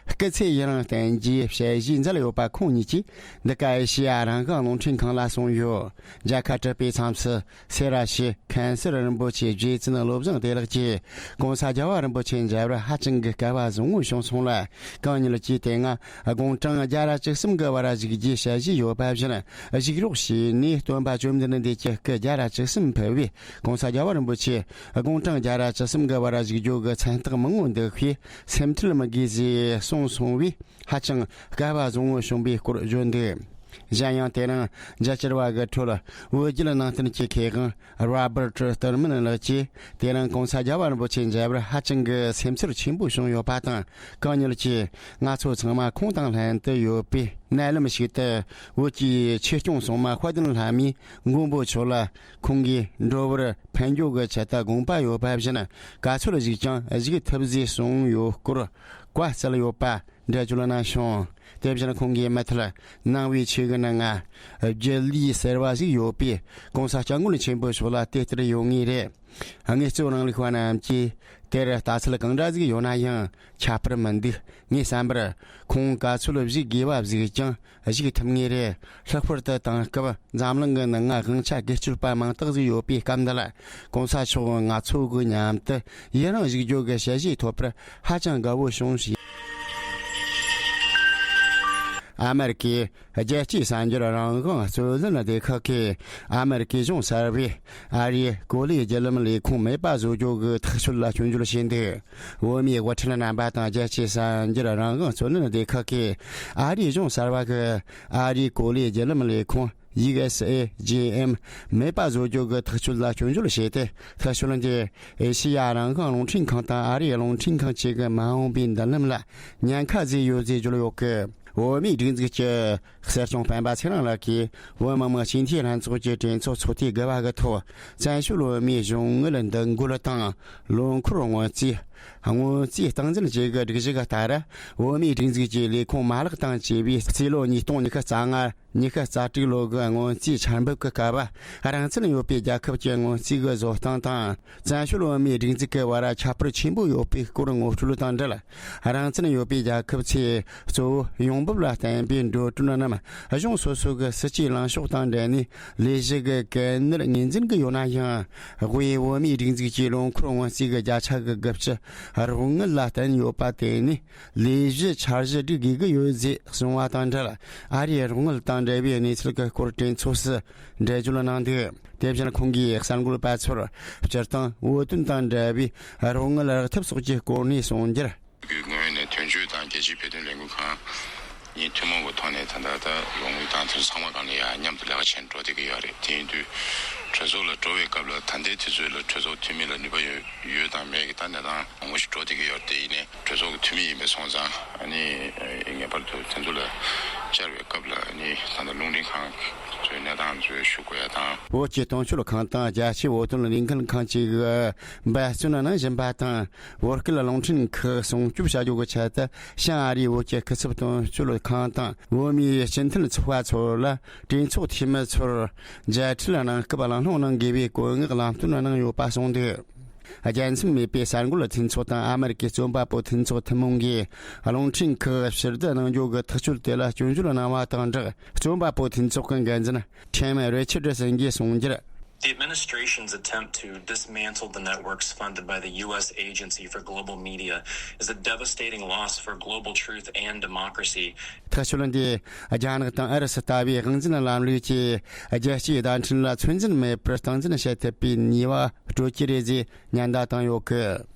སྐུ་ཚེ་ཡུན་རིང་བརྟན་རྒྱུའི་ཞལ་བཞེས་མཛད་ཡོད་པ། ཁོང་གཉིས་ཀྱིས་འདི་ག་ཨེ་ཤེ་ཡ་རང་དབང་རླུང་འཕྲིན་ཁང་ལ་གསུངས་ཡོད། མཇལ་ཁ་གྲུབ་པའི་མཚམས་སུ། སེ་ར་བྱེས་མཁན་ཟུར་རིན་པོ་ཆེ་རྗེ་བཙུན་བློ་བཟང་བདེ་ལེགས་ཀྱིས་ྋགོང་ས་རྒྱལ་བ་རིན་པོ་ཆེ་མཇལ་བར་ཧ་ཅང་གི་སྐལ་བ་བཟང་བོ་བྱུང་སོང་ལ། གང་ཉིད་ཀྱིས་དེ་སྔ་དགུང་གྲངས་བརྒྱ་ར་བཅུ་གསུམ་གྱི་བར་བཞུགས་རྒྱུའི་ཞལ་བཞེས་ཡོད་པ་བཞིན། བཞུགས་རོགས་ཞུས་ནས་སྟོན་པ་བཅོམ་ལྡན་འདས་ཀྱི་སྐུ་བརྒྱ་ར་བཅུ་གསུམ་ཕེབས་པས། ྋགོང་ས་རྒྱལ་བ་རིན་པོ་ཆེ་དགུང་གྲངས་བརྒྱ་ར་བཅུ་གསུམ་གྱི་བར་བཞུགས་རྒྱུ་གི་མཚན་རྟགས་མང་བོ་འདུག་པས། སེམས་ཁྲལ་མི་དགོས་ཞེས་གསུངས་སོང་བས། ཧ་ཅང་སྐལ་བ་བཟང་བོ་བྱུང་བའི་སྐོར་བརྗོད་འདུག་གཞན་ཡང་དེ་རིང་རྒྱལ་གཅེས་པ་གི་ཁྲོད་བོད་བརྒྱུད་ནང་བསྟན་གྱི་མཁས་དབང་རོ་བར་ཊི་ཐུར་མན་ལགས་ཀྱིས། དེ་རིང་ྋགོང་ས་རྒྱལ་བ་རིན་པོ་ཆེ་མཇལ་བར་ཧ་ཅང་གི་སེམས་ཚོར་ཆེན་པོ་བྱུང་ཡོད་པ་དང་། གང་ཉིད་ཀྱིས་ང་ཚོ་ཚང་མ་ཁོང་དང་ལྷན་དུ་ཡོད་པས། མནལ་ལམ་ཞིག་ཏུ་བོད་ཀྱི་ཆོས་སྐྱོང་སྲུང་མ་དཔལ་ལྡན་ལྷ་མོས་མགོན་པོ་མཆོག་ལ་ཁོང་གིས་འགྲོ་བར་ཕན་འགྱོ་གི་ཆེད་དུ་དགོངས་པ་ཡོད་པ་བཞིན། ག་ཚོད་ཞིག་ཀྱང་བཞུགས་ཐུབ་ཟེར་གསུངས་ཡོད་སྐོར་བཀའ་སྩལ་ཡོད་པ། འགྲེལ་བརྗོད་གནང་བྱུང་། དེ་བཞིན་ཁོང་གིས་མུ་མཐུད་གནང་བའི་ཆོས་གི་ནང་ང་སྒྱིད་ལུག་ཟེར་བ་ཞིག་ཡོད་པས། ྋགོང་ས་སྐྱབས་མགོན་ཆེན་པོ་མཆོག་ལ་དེ་ལྟར་ཡོང་ངེས་རེད། དངོས་གཙོ་རིང་ལུགས་པ་རྣམས་ཀྱིས་དེར་ལྟ་ཚུལ་གང་འདྲ་ཞིག་ཡོད་ན་ཡང་ཁྱད་པར་མི་འདུག་ངས་བསམ་པར། ཁོང་ག་ཚོད་བཞུགས་དགོས་པ་ཞིག་ཀྱང་བཞུགས་ཐུབ་ངེས་རེད། ལྷག་པར་དུ་དེང་སྐབས་འཛམ་གླིང་གི་ནང་ང་དབང་ཆ་སྒེར་གཅོད་པ་མང་དག་ཞིག་ཡོད་པའི་སྐབས་འདི་ལ། ྋགོང་ས་མཆོག་ང་ཚོ་གི་མཉམ་དུ་ཡུན་རིང་བཞུགས་རྒྱུ་གི་ཞལ་བཞེས་ཐོབ་པར་ཧ་ཅང་དགའ་བོ་བྱུང་ཞེས། ཨ་མེ་རི་ཀའི་རྒྱལ་སྤྱིའི་གསར་འགྱུར་རང་དབང་རྩོད་ལེན་སྡེ་ཁག་གིས། ཨ་མེ་རི་ཀའི་གཞུང་གསར་པས་ཨ་རིའི་གོ་ལའི་བརྒྱུད་ལམ་ལས་ཁུངས་མེད་པ་བཟོ་རྒྱུ་གི་ཐག་གཅོད་ལ་སྐྱོན་བརྗོད་བྱས་འདུག་བོད་མིའི་དབུ་ཁྲིད་རྣམ་པ་དང་རྒྱལ་སྤྱིའི་གསར་འགྱུར་རང་དབང་རྩོད་ལེན་སྡེ་ཁག་གིས། ཨ་རིའི་གཞུང་གསར་པ་གིས་ཨ་རིའི་གོ་ལའི་བརྒྱུད་ལམ་ལས་ཁུངས་ཡུ་ཨེས་ཨེ་ཇི་ཨེམ་མེད་པ་བཟོ་རྒྱུ་གི་ཐག་གཅོད་ལ་སྐྱོན་བརྗོད་བྱས་ཏེ། ཐག་གཅོད་འདིས་ཨེ་ཤེ་ཡ་རང་དབང་རླུང་འཕྲིན་ཁང་དང་ཨ་རིའི་རླུང་འཕྲིན་ཁང་བཅས་ཀྱི་མ་འོངས་པའི་མདུན་ལམ་ལ་ཉེན་ཁ་བཟོས་ཡོད་ཅེས་བརྗོད་ཡོད་སྐད། བོད་མིའི་སྒྲིག་འཛུགས་ཀྱི་གསེར་གཅོང་སྤེན་པ་ཚེ་རིང་ལགས་ཀྱིས། བོད་མི་མང་སྤྱི་འཐུས་ལྷན་ཚོགས་ཀྱི་གྲོས་ཚོགས་ཚོགས་དུས་དགུ་པ་གི་ཐོག་བཙན་བྱོལ་བོད་མིའི་གཞུང་དངུལ་འདེད་འགོད་དང་། ལོ་འཁོར་སྔོན་རྩིས། སྔོན་རྩིས་སྟངས་འཛིན་བཅས་ཀྱི་སྒྲིག་གཞི་གི་ལྟར། བོད་མིའི་སྒྲིག་འཛུགས་ཀྱི་ལས་ཁུངས་མ་ལག་དང་བཅས་པའི་རྩིས་ལོ་ཉིས་སྟོང་ཉི་ཤུ་རྩ་ལྔ། ཉི་ཤུ་རྩ་དྲུག་ལོ་གི་སྔོན་རྩིས་འཆར་འབུལ་གྱི་སྐབས། རང་བཙན་ཡོད་པའི་རྒྱལ་ཁབ་ཀྱི་སྔོན་རྩིས་ཀྱི་བཟོ་སྟངས་དང་། བཙན་བྱོལ་བོད་མིའི་སྒྲིག་འཛུགས་ཀྱི་བར་ཁྱད་པར་ཆེན་པོ་ཡོད་པའི་སྐོར་ངོ་སྤྲོད་དང་འབྲེལ། རང་བཙན་ཡོད་པའི་རྒྱལ་ཁབ་ཚོས་གཙོ་བོ་ཡོང་འབབ་ལ་བརྟེན་པའི་འགྲོ་གྲོན་རྣམས་གཞུང་སོ་སོ་གི་སྲིད་ཇུས་ལངས་ཕྱོགས་དང་འབྲེལ་ནས་ལས་གཞི་གི་གན་ནུས་ངོས་འཛིན་གྱི་ཡོད་ན་ཡང་། དབུས་བོད་མིའི་སྒྲིག་འཛུགས་ཀྱི་ལོ་འཁོར་སྔོན་རྩིས་ཀྱི་བརྒྱ་ཆ་གི་དགུ་བཅུ་རོགས་དངུལ་ལ་བརྟེན་ཡོད་པ་དེ་ནི་ལས་གཞི་འཆར་གཞི་སྒྲིག་དགོས་ཀྱི་ཡོད་ཅེས་གསུངས་པ་དང་འབྲེལ། ཨ་རིའི་རོགས་དངུལ་དང་འབྲེལ་བའི་གནས་ཚུལ་གྱི་སྐོར་གྲོས་ཚོགས་སུ་འགྲེལ་བརྗོད་གནང་འདུག་དེ་བཞིན་ཁོང་གིས་གསར་འགོད་པ་ཚོར་སྤྱིར་བཏང་བོད་དོན་དང་འབྲེལ་བའི་རོགས་དངུལ་རག་ཐབས་སོགས་ཀྱི་སྐོར་ནས་གསུངས་རྒྱུར། སྔོན་ནས་དོན་གཅོད་དང་རྒྱལ་སྤྱིའི་བོད་དོན་ལས་འགུལ་ཁང་གཉིས་ཐུན་མོང་གི་ཐོག་ནས་ད་ལྟ་ད་རོགས་དངུལ་བཏང་ཐབས་ཚང་མ་སྒང་ལ་ཡང་མཉམ་དུ་ལས་ཀ་བྱས་ནས་འགྲོ་བསྡད་ཀྱི་ཡོད་རེད། དེ་ཡིན་དུས་གྲོས་ཚོགས་ལ་འགྲོ་བའི་སྐབས་ལ་ད་ལྟའི་དུས་ཚོད་ལ་གྲོས་ཚོགས་འཐུས་མི་ལ་ནུས་པ་ཡོད་ཡོད་དང་མེད་ཀྱི་ད་གནས་སྟངས་མང་པོ་ཞིག་འགྲོ་བསྡད་ཀྱི་ཡོད་རེད། དེ་ཡིན་ནའི་གྲོས་ཚོགས་ཀྱི་འཐུས་མི་ཡིན་པ་སོང་ཙང་ཨ་ནི་ངེས་པར་དུ་དེ་ཚོ་ལ་བཅར་བའི་སྐབས་ལ་ཨ་ནི་ད་ལྟ་རླུང་འཕྲིན་ཁང་ཚོའི་གནས་སྟངས་ཚོ་ཞུ་དགོས་ཡ་དང་། བོད་ཀྱི་དོན་གཅོད་ཁང་དང་རྒྱལ་སྤྱིའི་བོད་དོན་ལས་འགུལ་ཁང་བཅས་ཀྱིས་འབད་བརྩོན་གནང་བཞིན་པ་དང་། བོད་སྐད་རླུང་འཕྲིན་ཁུལ་སྲུང་སྐྱོབ་བྱ་རྒྱུ་གི་ཆེད་དུ་བྱང་ཨ་རིའི་བོད་ཀྱི་སྐུ་ཚབ་དོན་གཅོད་ཁང་དང་བོད་མིའི་སྤྱི་མཐུན་ཚོགས་པ་ཚོ་ལ་གྲོས་ཚོགས་འཐུས་མི་ཚོར་མཇལ་འཕྲད་གནང་སྐབས་གླེང་སློང་གནང་དགོས་པའི་བཀོད་མངགས་ལམ་སྟོན་གནང་ཡོད་པ་གསུངས་འདུག་རྒྱལ་མཚམས་མེད་པའི་གསར་འགོད་མཐུན་ཚོགས་དང་ཨ་མེ་རི་ཀའི་རྩོམ་པ་པོ་མཐུན་ཚོགས་ཐུན་མོང་གིས་རླུང་འཕྲིན་ཁུལ་ཕྱིར་བསྡུ་གནང་རྒྱུ་གི་ཐག་གཅོད་དེ་ལ་སྐྱོན་བརྗོད་གནང་བ་དང་སྦྲགས། རྩོམ་པ་པོ་མཐུན་ཚོགས་ཀྱི་འགན་འཛིན་ཁྲེམ་རི་ཆར་ཌི་སན་གྱིས་གསུངས་རྒྱུར། The administration's attempt to dismantle the networks funded by the U S Agency for Global Media is a devastating loss for global truth and democracy. ཐག་གཅོད་འདིས་རྒྱ་ནག་དང་ཨུ་རུ་སུ་ལྟ་བུའི་དབང་འཛིན་ལམ་ལུགས་ཀྱིས་རྒྱལ་སྤྱིའི་བརྡ་འཕྲིན་ལ་ཚོད་འཛིན་མེད་པར་སྟངས་འཛིན་བྱེད་ཐུབ་པའི་ནུས་པ་སྤྲོད་ཀྱི་རེད་ཅེས་ཉེན་བརྡ་བཏང་ཡོད་གི།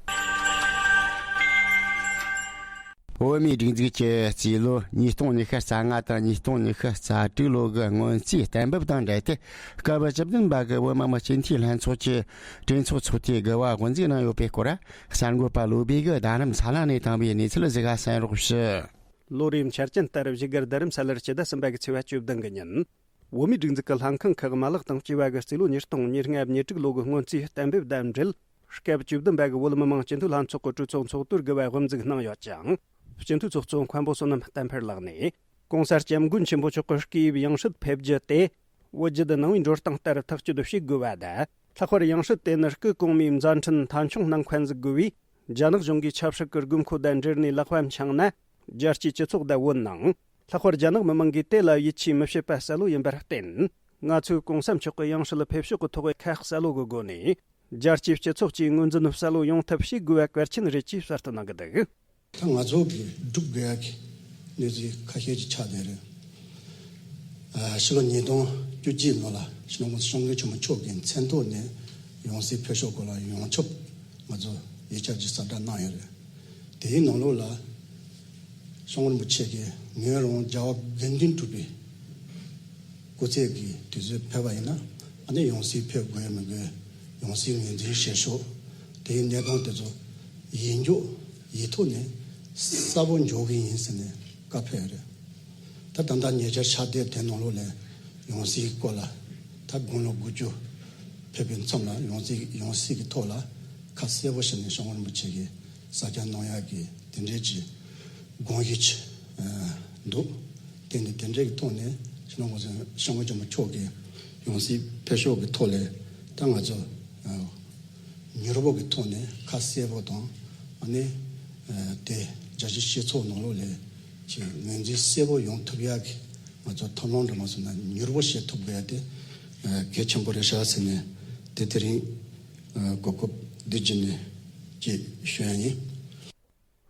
བོད་མིའི་སྒྲིག་འཛུགས་ཀྱི་རྩིས་ལོ་ཉིས་སྟོང་ཉི་ཤུ་རྩ་ལྔ་དང་ཉིས་སྟོང་ཉི་ཤུ་རྩ་དྲུག་ལོ་གི་སྔོན་རྩིས་གཏན་འབེབས་དང་འབྲེལ་ཏེ། སྐབས་བཅུ་བདུན་པ་གི་བོད་མི་མང་སྤྱི་འཐུས་ལྷན་ཚོགས་ཀྱི་གྲོས་ཚོགས་ཚོགས་དུས་དགུ་པ་དབུ་འཛུགས་གནང་ཡོད་པའི་སྐོར། གསར་འགོད་པ་བློ་བྷེ་གིས་རྡ་རམ་ས་ལ་ནས་བཏང་བའི་གནས་ཚུལ་ཞིག་གསན་རོགས་ཞུ། ལོ་རེའི་འཆར་ཅན་ལྟར་བཞུགས་སྒར་རྡ་རམ་ས་ལར་སྤྱི་ཟླ་གསུམ་པ་གི་ཚེས་པ་བཅུ་བདུན་གི་ཉིན། བོད་མིའི་སྒྲིག་འཛུགས་ཀྱི་ལྷན་ཁང་ཁག་མ་ལག་དང་བཅས་པ་གི་རྩིས་ལོ་ཉིས་སྟོང་ཉེར་ལྔ་ཉེར་དྲུག་ལོ་གི་སྔོན་རྩིས་གཏན་འབེབས་དང་འབྲེལ། སྐབས་བཅུ་བདུན་པ་གི་བོད་མི་མང་སྤྱི་འཐུས་ལྷན་ཚོགས་ཀྱི་གྲོས་ཚོགས་ཚོགས་དུས་དགུ་པ་དབུ་འཛུགས་གནང་ཡོད་ཅིང་། སྤྱི་འཐུས་ཚོགས་གཙོ་མཁན་པོ་བསོད་ནམས་བསྟན་འཕེལ་ལགས་ནས། གོང་ས་སྐྱབས་མགོན་ཆེན་པོ་མཆོག་གི་སྐུའི་ཡང་སྲིད་ཕེབས་རྒྱུ་དེ། བོད་བརྒྱུད་ནང་པའི་འགྲོ་སྟངས་ལྟར་ཐག་གཅོད་བྱེད་དགོས་པ་དང་། ལྷག་པར་ཡང་སྲིད་དེ་ནི་སྐུ་གོང་མའི་མཛད་འཕྲིན་མཐའ་འཁྱོངས་གནང་མཁན་ཟིག་དགོས་པས། རྒྱ་ནག་གཞུང་གིས་ཆབ་སྲིད་ཀྱི་དགོས་མཁོ་དང་འབྲེལ་ནས་ལག་པ་འཆང་ན། རྒྱལ་སྤྱིའི་སྤྱི་ཚོགས་དང་བོད་ནང་། ལྷག་པར་རྒྱ་ནག་མི་མང་གིས་དེ་ལ་ཡིད་ཆེས་མི་བྱེད་པ་གསལ་བོ་ཡིན་པར་བརྟེན། ང་ཚོས་གོང་ས་མཆོག་གི་ཡང་སྲིད་ཕེབས་ཕྱོགས་ཀྱི་ཐོག་ཁ་གསལ་བོ་གི་སྒོ་ནས། རྒྱལ་སྤྱིའི་སྤྱི་ཚོགས་ཀྱིས་ངོས་འཛིན་གསལ་བོ་ཡོང་ཐབས་བྱེད་དགོས་པ་གལ་ཆེན་རེད་ཅེས་གསལ་སྟོན་གནང་གི་འདུག། ད་ང་ཚོ་གི་སྒྲུབ་དགོས་ཡ་གི་གནས་ཚུལ་ཁ་ཤས་ཅིག་ཆགས་བསྡད་རེད། ཨ། ཕྱི་ལོ་ཉིས་སྟོང་བཅུ་གཅིག་ལོ་ལ་སྤྱི་ནོར་༸གོང་ས་༸སྐྱབས་མགོན་ཆེན་པོ་མཆོག་གི་མཚན་ཐོག་ནས་ཡང་སྲིད་ཕེབས་ཕྱོགས་སྐོར་ལ་ཡོངས་ཁྱབ་ང་ཚོ་ཡིག་ཆ་ཅིག་གསལ་བསྒྲགས་གནང་ཡོད་རེད། དེའི་ནང་ལོགས་ལ་༸གོང་ས་༸སྐྱབས་མགོན་རིན་པོ་ཆེ་གིས་ངོས་རང་རྒྱལ་བ་དགེ་འདུན་གྲུབ་པའི་སྐུ་ཚེ་གི་དུས་ཚོད་ཕེབས་པ་ཡིན་ན། ཨ་ནི་ཡང་སྲིད་ཕེབས་དགོས་མི་དགོས། ཡང་སྲིད་ངོས་འཛིན་བྱེད་ཕྱོགས། དེའི་གནས་སྟངས་དེ་ཚོ་ཡིག་འཇོག་ཡིག་ཐོག་ནས་གསལ་པོ་འཇོག་གི་ཡིན་ཟེར་ནས་བཀའ་ཕེབས་ཡོད་རེད། ད་ད་ལྟ་ཉེ་ཆར་ཕྱག་དེབ་དེ་ནང་ལོགས་ལ་ཡང་སྲིད་སྐོར་ལ་ད་དགུང་ལོ་དགུ་བཅུ་ཕེབས་པའི་མཚམས་ལ་ཡང་སྲིད་ཡང་སྲིད་ཀྱི་ཐོག་ལ་ཁ་གསལ་པོ་བྱས་ནས་༸གོང་ས་༸སྐྱབས་མགོན་རིན་པོ་ཆེ་གིས་གསལ་བསྒྲགས་གནང་ཡག་གི་དེ་འདྲའི་ཅིག་དགོངས་གཞི་ཅིག་འདུག། དེ་འདི་དེ་འདྲའི་གི་ཐོག་ནས་སྤྱི་ནོར་༸གོང་ས་༸སྐྱབས་མགོན་ཆེན་པོ་མཆོག་གི་ཡང་སྲིད་ཕེབས་ཕྱོགས་ཀྱི་ཐོག་ལ་ད་ང་ཚོ་མྱུར་པོ་གི་ཐོག་ནས་ཁ་གསལ་པོ་དང་། ཨ་ནི་དེ་རྒྱལ་སྤྱིའི་སྤྱི་ཚོགས་ནང་ལོགས་ལ་ཅིག་ངོས་འཛིན་གསལ་པོ་ཡོང་ཐུབ་ཡག་གི་ང་ཚོ་ཐབས་ལམ་འདྲ་མ་བཟོས་ན་མྱུར་པོ་བྱེད་ཐུབ་དགོས་ཡ་དེ་གལ་ཆེན་པོ་རེད་ཤག་ཟེར་ནས་དེ་དེ་རིང་གོ་སྐབས་འདི་བརྒྱུད་ནས་ཅིག་ཞུ་ཡ་ཡིན།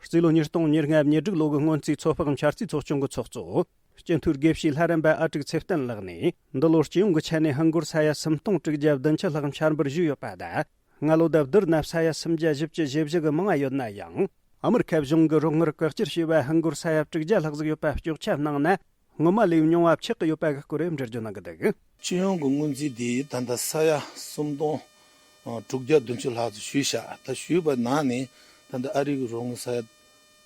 རྩིས་ལོ་ཉིས་སྟོང་ཉེར་ལྔ་ཉེར་དྲུག་ལོ་གི་སྔོན་རྩིས་ཚོད་དཔག་འཆར་རྩིས་ཚོགས་ཆུང་གི་ཚོགས་གཙོ། སྤྱི་འཐུས་དགེ་བཤེས་ལྷ་རམས་པ་ཨ་དྲུག་ཚེ་བརྟན་ལགས་ནས། འདི་ལོར་སྤྱི་ཡོངས་ཀྱི་ཆ་ནས་ཧིན་སྒོར་ས་ཡ་སུམ་སྟོང་དྲུག་བརྒྱ་བདུན་ཅུ་ལྷག་འཆར་འབུལ་ཞུས་ཡོད་པ་དང་། སྔ་ལོ་དང་བསྡུར་ན་ས་ཡ་སུམ་བརྒྱ་བཞི་བཅུ་ཞེ་བཞི་གི་མང་ང་ཡོད་ན་ཡང་། ཨ་མི་རི་ཁ་གཞུང་གིས་རོགས་དངུལ་བཀག་སྐྱིལ་བྱས་པ་ཧིན་སྒོར་ས་ཡ་དྲུག་བརྒྱ་ལྷག་ཟིག་ཡོད་པ་སྐྱོག་ཆ་གནང་ན། སྔོན་མ་ལས་ཉུང་བ་ཆགས་ཀྱི་ཡོད་པ་གི་སྐོར་འགྲེལ་བརྗོད་གནང་གི་འདུག། སྤྱི་ཡོངས་ཀྱི་སྔོན་རྩིས་དེ་ད་ལྟ་ས་ཡ་སུམ་སྟོང་དྲུག་བརྒྱ་བདུན་ཅུ་ལྷག་ཙམ་ཞུས་ཤག། ད་ཞུས་པ་ནང་ནས་ད་ལྟ་ཨ་རི་གི་རོགས་དངུལ་ས་ཡ་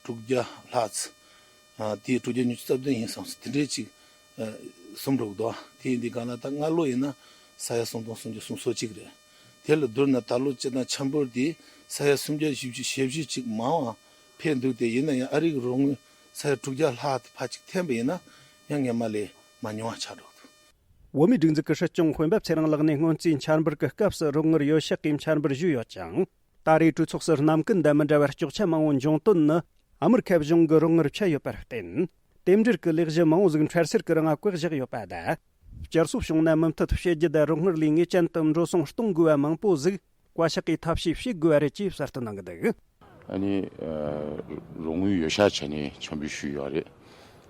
དྲུག་བརྒྱ་ལྷག་ཙམ། དེ་དྲུག་བརྒྱ་ཉི་ཤུ་རྩ་བདུན་ཡིན་བསམ་སོང་། དེ་འདྲའི་ཅིག་ཟིན་འགྲོ་གི་འདུག། དེ་ཡིན་དུས་གང་ལ་ད་སྔ་ལོ་ཡིན་ན་ས་ཡ་སུམ་སྟོང་སུམ་བརྒྱ་སུམ་ཅུ་སོ་གཅིག་རེད། དེ་ལ་བསྡུར་ན་ད་ལོ་སྤྱིར་བཏང་འཆར་འབུལ་དེ་ས་ཡ་སུམ་བརྒྱ་བཞི་བཅུ་ཞེ་བཞི་ཅིག་མང་བ་ཕེབས་འདུག། དེ་ཡིན་ན་ཡང་ཨ་རི་གི་རོགས་དངུལ་ས་ཡ་དྲུག་བརྒྱ་ལྷག་དེ་ཕར་ཅིག་འཐེན་པ་ཡིན་ན་ཡང་སྔོན་མ་ལས་མ་ཉུང་བ་ཆགས་འགྲོ་གི་འདུག། བོད་མིའི་སྒྲིག་འཛུགས་ཀྱི་སྲིད་སྐྱོང་དཔོན་འབབ་ཚེ་རིང་ལགས་ནས་སྔོན་རྩིས་འཆར་འབུལ་གྱི་སྐབས་སུ་རོགས་དངུལ་ཡོ་བྱད་ཀྱི་འཆར་འབུལ་ཞུས་ཡོད་ཅིང་། ད་རེས་གྲོས་ཚོགས་སུ་རྣམ་ཀུན་དང་མི་འདྲ་བར་སྐྱོག་ཆ་མང་བོ་འབྱུང་དོན་ནི། ཨ་མི་རི་ཁ་གཞུང་གི་རོགས་དངུལ་ཆད་ཡོད་པར་བརྟེན། རྟེན་འབྲེལ་གྱི་ལས་གཞི་མང་བོ་ཟིག་འཕྲལ་སེལ་གྱི་རིང་བཀག་བཞག་ཡོད་པ་དང་། བསྐྱར་གསོ་བྱུང་ན་མུ་མཐུད་བྱེད་རྒྱུ་དང་རོགས་དངུལ་ལས་ངེས་ཅན་དུ་འགྲོ་སོང་གཏོང་དགོས་པ་མང་པོ་ཟིག་བཀའ་ཤག་གིས་ཐབས་ཤེས་བྱེད་དགོས་པ་རེད་ཅེས་གསལ་སྟོན་གནང་གི་འདུག། ཨ་ནི། ཨ། རོགས་དངུལ་ཡོ་བྱད་བྱས་ནས་འཆར་འབུལ་ཞུས་ཡོད་རེད།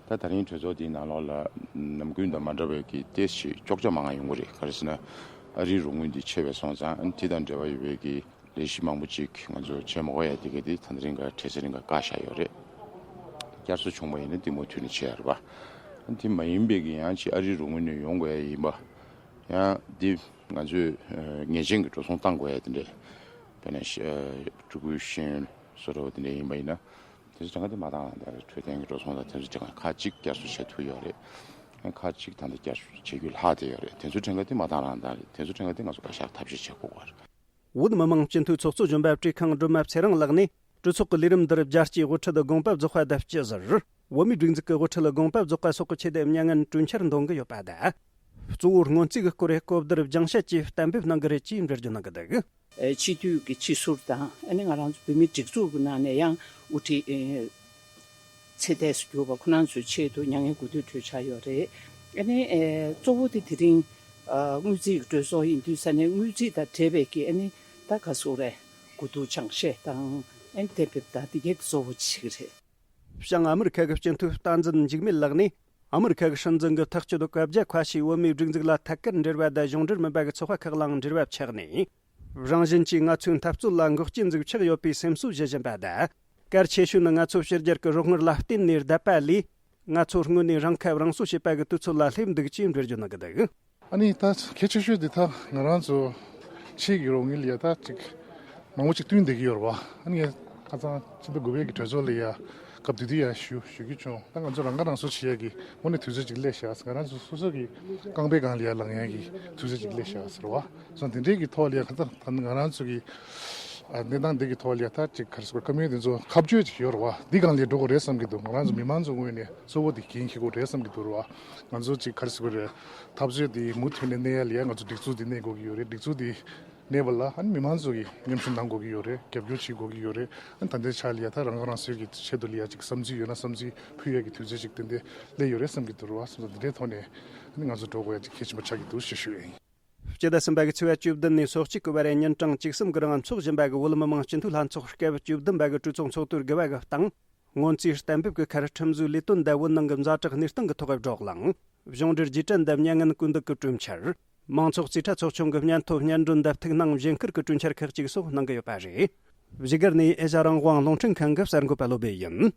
ད་ད་རིང་གྲོས་ཚོགས་འདིའི་ནང་ལོགས་ལ་ནམ་རྒྱུན་དང་མ་འདྲ་བའི་གི་ཏོག་ཙམ་སྐྱོག་ཆ་མང་ང་ཡོང་གི་རེད། ག་རེ་ཟེར་ན། ཨ་རིའི་རོགས་དངུལ་འདི་ཆད་པ་སོང་ཙང་། ཨ་ནི་དེ་དང་འབྲེལ་བ་ཡོད་པའི་གི་ལས་གཞི་མང་པོ་ཅིག་ང་ཚོ་བྱེད་མ་དགོས་ཡ་དེ་ག་དེ་ད་ད་རིང་ག་གྲོས་ཚོགས་རིང་ག་བཀག་བཞག་ཡོད་རེད། བསྐྱར་གསོ་བྱུང་བ་ཡིན་ན་དེ་མུ་མཐུད་ནས་བྱེད་ཡ་རེད་པ། ཨ་ནི་དེ་མ་ཡིན་པའི་གི་ཡང་ཅིག་ཨ་རིའི་རོགས་དངུལ་ནས་ཡོང་དགོས་ཡ་ཡིན་པ། ཡང་འདི་ང་ཚོས་ཨ་ངེས་ཅན་གྱི་འགྲོ་སོང་བཏང་དགོས་ཡ་དེ་འདྲས། དཔེར་ན་ཤ་ཨ་ཕྲུ་གུའི་ཤེས་ཡོན་བཟོ་འདྲ་བོ་དེ་འདྲས་ཡིན་པ་ཡིན་ན། དེ་ཚོ་གྲངས་ཀ་དེ་མ་བཏང་རང་བཏང་རེད། འཕྲོད་བསྟེན་གྱི་འགྲོ་སོང་དང་དེ་ཚོ་གྲངས་ཀ་ཁག་གཅིག་བསྐྱར་གསོ་བྱེད་ཐུབ་ཡོད་རེད། ཁག་གཅིག་ད་ལྟ་བསྐྱར་གསོ་བྱེད་རྒྱུ་ལྷག་བསྡད་ཡོད་རེད། དེ་ཚོ་གྲངས་ཀ་དེ་མ་བཏང་རང་བཏང་རེད། དེ་ཚོ་གྲངས་ཀ་དེ་ང་ཚོ་བཀའ་ཤག་ཐབས་ཤེས་བྱེད་དགོས་པ་རེད། བོད་མི་མང་སྤྱི་འཐུས་ཚོགས་གཙོ་གཞོན་པ་བཀྲས་མཁྱེན་སྒྲོལ་མ་ཚེ་རིང་ལགས་ནས། གྲོས་ཚོགས་ཀྱི་ལས་རིམ་འདིར་རྒྱལ་སྤྱིའི་དབུ་ཁྲིད་དགོངས་པ་རྫོགས་པ་དང་བཅས་ཟུར། བོད་མིའི་སྒྲིག་འཛུགས་ཀྱི་དབུ་ཁྲིད་དགོངས་པ་རྫོགས་པ་སོགས་ཀྱི་ཆེད་དུ་མྱ་ངན་གྲོས་འཆར་འདོན་གྱི་ཡོད་པ་དང་། གཙོ་བོ་སྔོན་རྩིས་ཀྱི་སྐོར་གྱི་གོ་བསྡུར་སྦྱང་བཤད་བཅས་གཏན་འབེབས་གནང་གི་རེད་ཅེས་འགྲེལ་བརྗོད་གནང་གི་འདུག། སྤྱི་འཐུས་ཀྱི་སྤྱི་ཟུར་དང་། ཨ་ནི་ང་རང་ཚོ་བོད་མིའི་སྒྲིག་འཛུགས་ཀྱི་ནང་ནས་ཡང་དབུ་ཁྲིད་ཚེ་འདས་སུ་གྱུར་པ་ཁོ་རང་ཚོའི་ཆེད་དུ་མྱ་ངན་གུས་འདུད་གྲོས་འཆར་ཡོད་རེད། ཨ་ནི་གཙོ་བོ་དེ་དེ་རིང་ ཨ། དངུལ་རྩིས་ཀྱི་གྲོས་ཚོགས་ཡིན་དུས་ས་ནས་དངུལ་རྩིས་དང་འབྲེལ་བའི་གི་ཨ་ནི་ད་ག་ཟེར་རེད། གོ་བསྡུར་སྦྱང་བཤད་དང་ཨ་ནི་གཏན་འབེབས་དང་འདི་གའི་གཙོ་བོ་གཅིག་རེད། བྱང་ཨ་མི་རི་ཁ་གི་སྤྱི་འཐུས་བསྟན་འཛིན་འཇིགས་མེད་ལགས་ནས། ཨ་མི་རི་ཁ་གི་སྲིད་འཛིན་གྱི་ཐག་གཅོད་བཀའ་རྒྱ་ཁ་ཤས་བོད་མིའི་སྒྲིག་འཛུགས་ལ་ཐད་ཀར་འབྲེལ་བ་དང་གཞུང་འབྲེལ་མིན་པ་གི་ཚོགས་པ་ཁག་ལའང་འབྲེལ་བ་ཆགས་ནས། རང་བཞིན་གྱིས་ང་ཚོའི་འཐབ་རྩོད་ལ་འགོག་རྐྱེན་ཟིག་ཆགས་ཡོད་པའི་སེམས་གསོ་ཞུ་བཞིན་པ་དང་། གལ་ཆེ་ཤོས་ནི་ང་ཚོ་ཕྱི་རྒྱལ་གྱི་རོགས་དངུལ་ལ་བརྟེན་ནས་བསྡད་པ་ལས། ང་ཚོ་དངོས་གནས་རང་ཁ་རང་གསོ་བྱེད་པ་གི་དུས་ཚོད་ལ་སླེབས་འདུག་ཅེས་འགྲེལ་བརྗོད་གནང་གི་འདུག། ཨ་ནི་ད་གལ་ཆེ་ཤོས་འདི་ད་ང་རང་ཚོ་ཕྱིའི་གི་རོགས་དངུལ་ཡ་ད་ཅིག་མང་པོ་ཅིག་བསྟུན་བསྡད་ཀྱི་ཡོད་རེད་བ། ཨ་ནི་ངས་ཁ་སང་ཕྱི་ཟླ་དགུ་པའི་གི་གྲོས་ཚོགས་ལ་ཡ་སྐབས་དེ་དུས་ཡ་ཞུ་ཞུ་རྒྱུ་བྱུང་། ད་ང་ཚོ་རང་ཁ་རང་གསོ་བྱེད་ཡ་གི་དངོས་གནས་དུས་ཚོད་ཅིག་སླེབས་ཤག། ང་རང་ཚོ་སོ་སོ་གི་རྐང་པའི་སྒང་ལ་ཡ་ལངས་ཡ་གི་དུས་ཚོད་ཅིག་སླེབས་ཤག་ཟེར་བ། སོ་དེ་འདྲའི་གི་ཐོག་ལ་ཡ་ཁ་སང་ད་ང་རང་ཚོ་གི་ཨ། གནས་སྟངས་འདི་གི་ཐོག་ལ་ཡ་ད་ཅིག་ག་རེ་ཟེར་དགོས། བཀའ་མོལ་འདི་ཚོ་ཁ་གཅོད་ཅིག་ཡོད་རེད་བ། འདི་སྒང་ལ་འགྲོ་དགོས་རེད་བསམ་གྱི་འདུག། ང་རང་ཚོ་མི་མང་ཚོ་ངོས་ནས་གཙོ་བོ་འདི་འགན་འཁྱེར་དགོས་རེད་བསམ་གྱི་འདུག་རེད་བ། ང་ཚོ་ཅིག་ག་རེ་ཟེར་དགོས་རེད། འཐབ་རྩོད་འདི་མུ་མཐུད་ནས་གནས་ཡ་ལ་ཡ་ང་ཚོ་སྒྲིག་འཛུགས་འདི་གནས་དགོས་ཀྱི་ཡོད་རེད། སྒྲིག་འཛུགས་འདི་གནས་པ་ལ་ཨ་ནི་མི་མང་ཚོ་གིས་མཉམ་ཞུགས་གནང་དགོས་ཀྱི་ཡོད་རེད། རྒྱབ་སྐྱོར་བྱེད་དགོས་ཀྱི་ཡོད་རེད། ཨ་ནི་ད་ལྟའི་ཆ་ལ་ཡ་ད་རང་ཁ་རང་གསོའི་གི་ཆེད་དུ་ལ་ཡ་ཅིག་བསམ་ཚུལ་ཡོད་ན་བསམ་ཚུལ་ཕུལ་ཡ་གི་དུས་ཚོད་ཅིག་ཏན་ཏན་སླེབས་ཡོད་རེད་བསམ་གྱི་འདུག་རེད་བ། སོང་ཙང་འདི་འདྲའི་ཐོག་ནས་ཨ་ནི་ང་ཚོ་འགྲོ་དགོས་ཡ་ཅིག་གལ་ཆེན་པོ་ཆགས་ཀྱི་འདུག་ཞེས་ཞུ་ཡ་ཡིན། སྤྱི་ཟླ་གསུམ་པ་གི་ཚེས་པ་བཅུ་བདུན་ནས་སོ་གཅིག་གི་བར་ཉིན་གྲངས་བཅུ་གསུམ་གི་རིང་འཚོགས་བཞིན་པ་གི་བོད་མི་མང་སྤྱི་འཐུས་ལྷན་ཚོགས་སྐབས་བཅུ་བདུན་པ་གི་གྲོས་ཚོགས་ཚོགས་དུས་དགུ་པ་གི་སྟེང་། སྔོན་རྩིས་གཏན་འབེབས་ཀྱི་ཁར་ཁྲིམས་བཟོའི་ལས་དོན་དང་བོད་ནང་གི་ཛ་དྲག་གནས་སྟངས་ཀྱི་ཐོག་བགྲོ་གླེང་། གཞུང་འབྲེལ་རྗེས་དྲན་དང་མྱ་ངན་སྐུལ་འདེད་ཀྱི་གྲོས་འཆར། མང་ཚོགས་རྩིས་ཁྲ་ཚོགས་ཆུང་གི་སྙན་ཐོ་སྙན་སྒྲོན་དང་ཐུགས་སྣང་འབྱིན་སྐུལ་གྱི་གྲོས་འཆར་ཁག་ཅིག་སོགས་གནང་གི་ཡོད་པ་རེད། བཞུགས་སྒར་ནས་ཨེ་ཤ་རང་དབང་རླུང་འཕྲིན་ཁང་གི་གསར་འགོད་པ་བློ་བྷེ་ཡིན།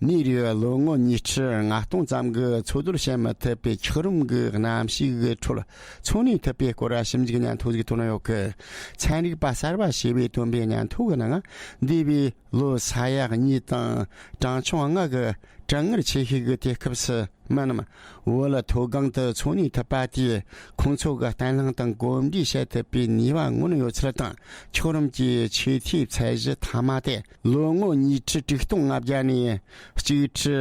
མིའི་རིགས་ལོ་ངོ་ཉིས་ཁྲི་ལྔ་སྟོང་ཙམ་གྱིས་འཚོ་སྡོད་བྱེད་མི་ཐུབ་པའི་འཁྱགས་རོམ་གྱི་གནམ་གཤིས་ཀྱི་ཁྲོད་འཚོ་གནས་ཐུབ་པའི་སྐོར་ཞིབ་འཇུག་སྙན་ཐོ་ཞིག་ཐོན་ཡོད་ཀི། ཚན་རིག་པ་གསར་པ་ཞེས་པས་བཏོན་པའི་སྙན་ཐོ་གི་ནང་འདས་པའི་ལོ་ས་ཡ་གཉིས་དང་གྲངས་ཆུང་ལྔ་གི་གྲང་ངར་ཆེ་ཤོས་ཀྱི་དུས་སྐབས་སུ། མི་རྣམས་བོད་མཐོ་སྒང་དུ་འཚོ་གནས་ཐུབ་པ་དེས་ཁོང་ཚོ་གི་བརྟན་ལྷིང་དང་གོམས་འདྲིས་བྱེད་ཐུབ་པའི་ནུས་པ་མངོན་ཡོད་ཚུལ་དང་། འཁྱགས་རོམ་གྱི་ཆེས་མཐོའི་ཚད་གཞི་མཐའ་མ་དེ་ལོ་ངོ་ཉིས་ཁྲི་དྲུག་སྟོང་ལྔ་བརྒྱ་ནས་གཅིག་ཁྲི་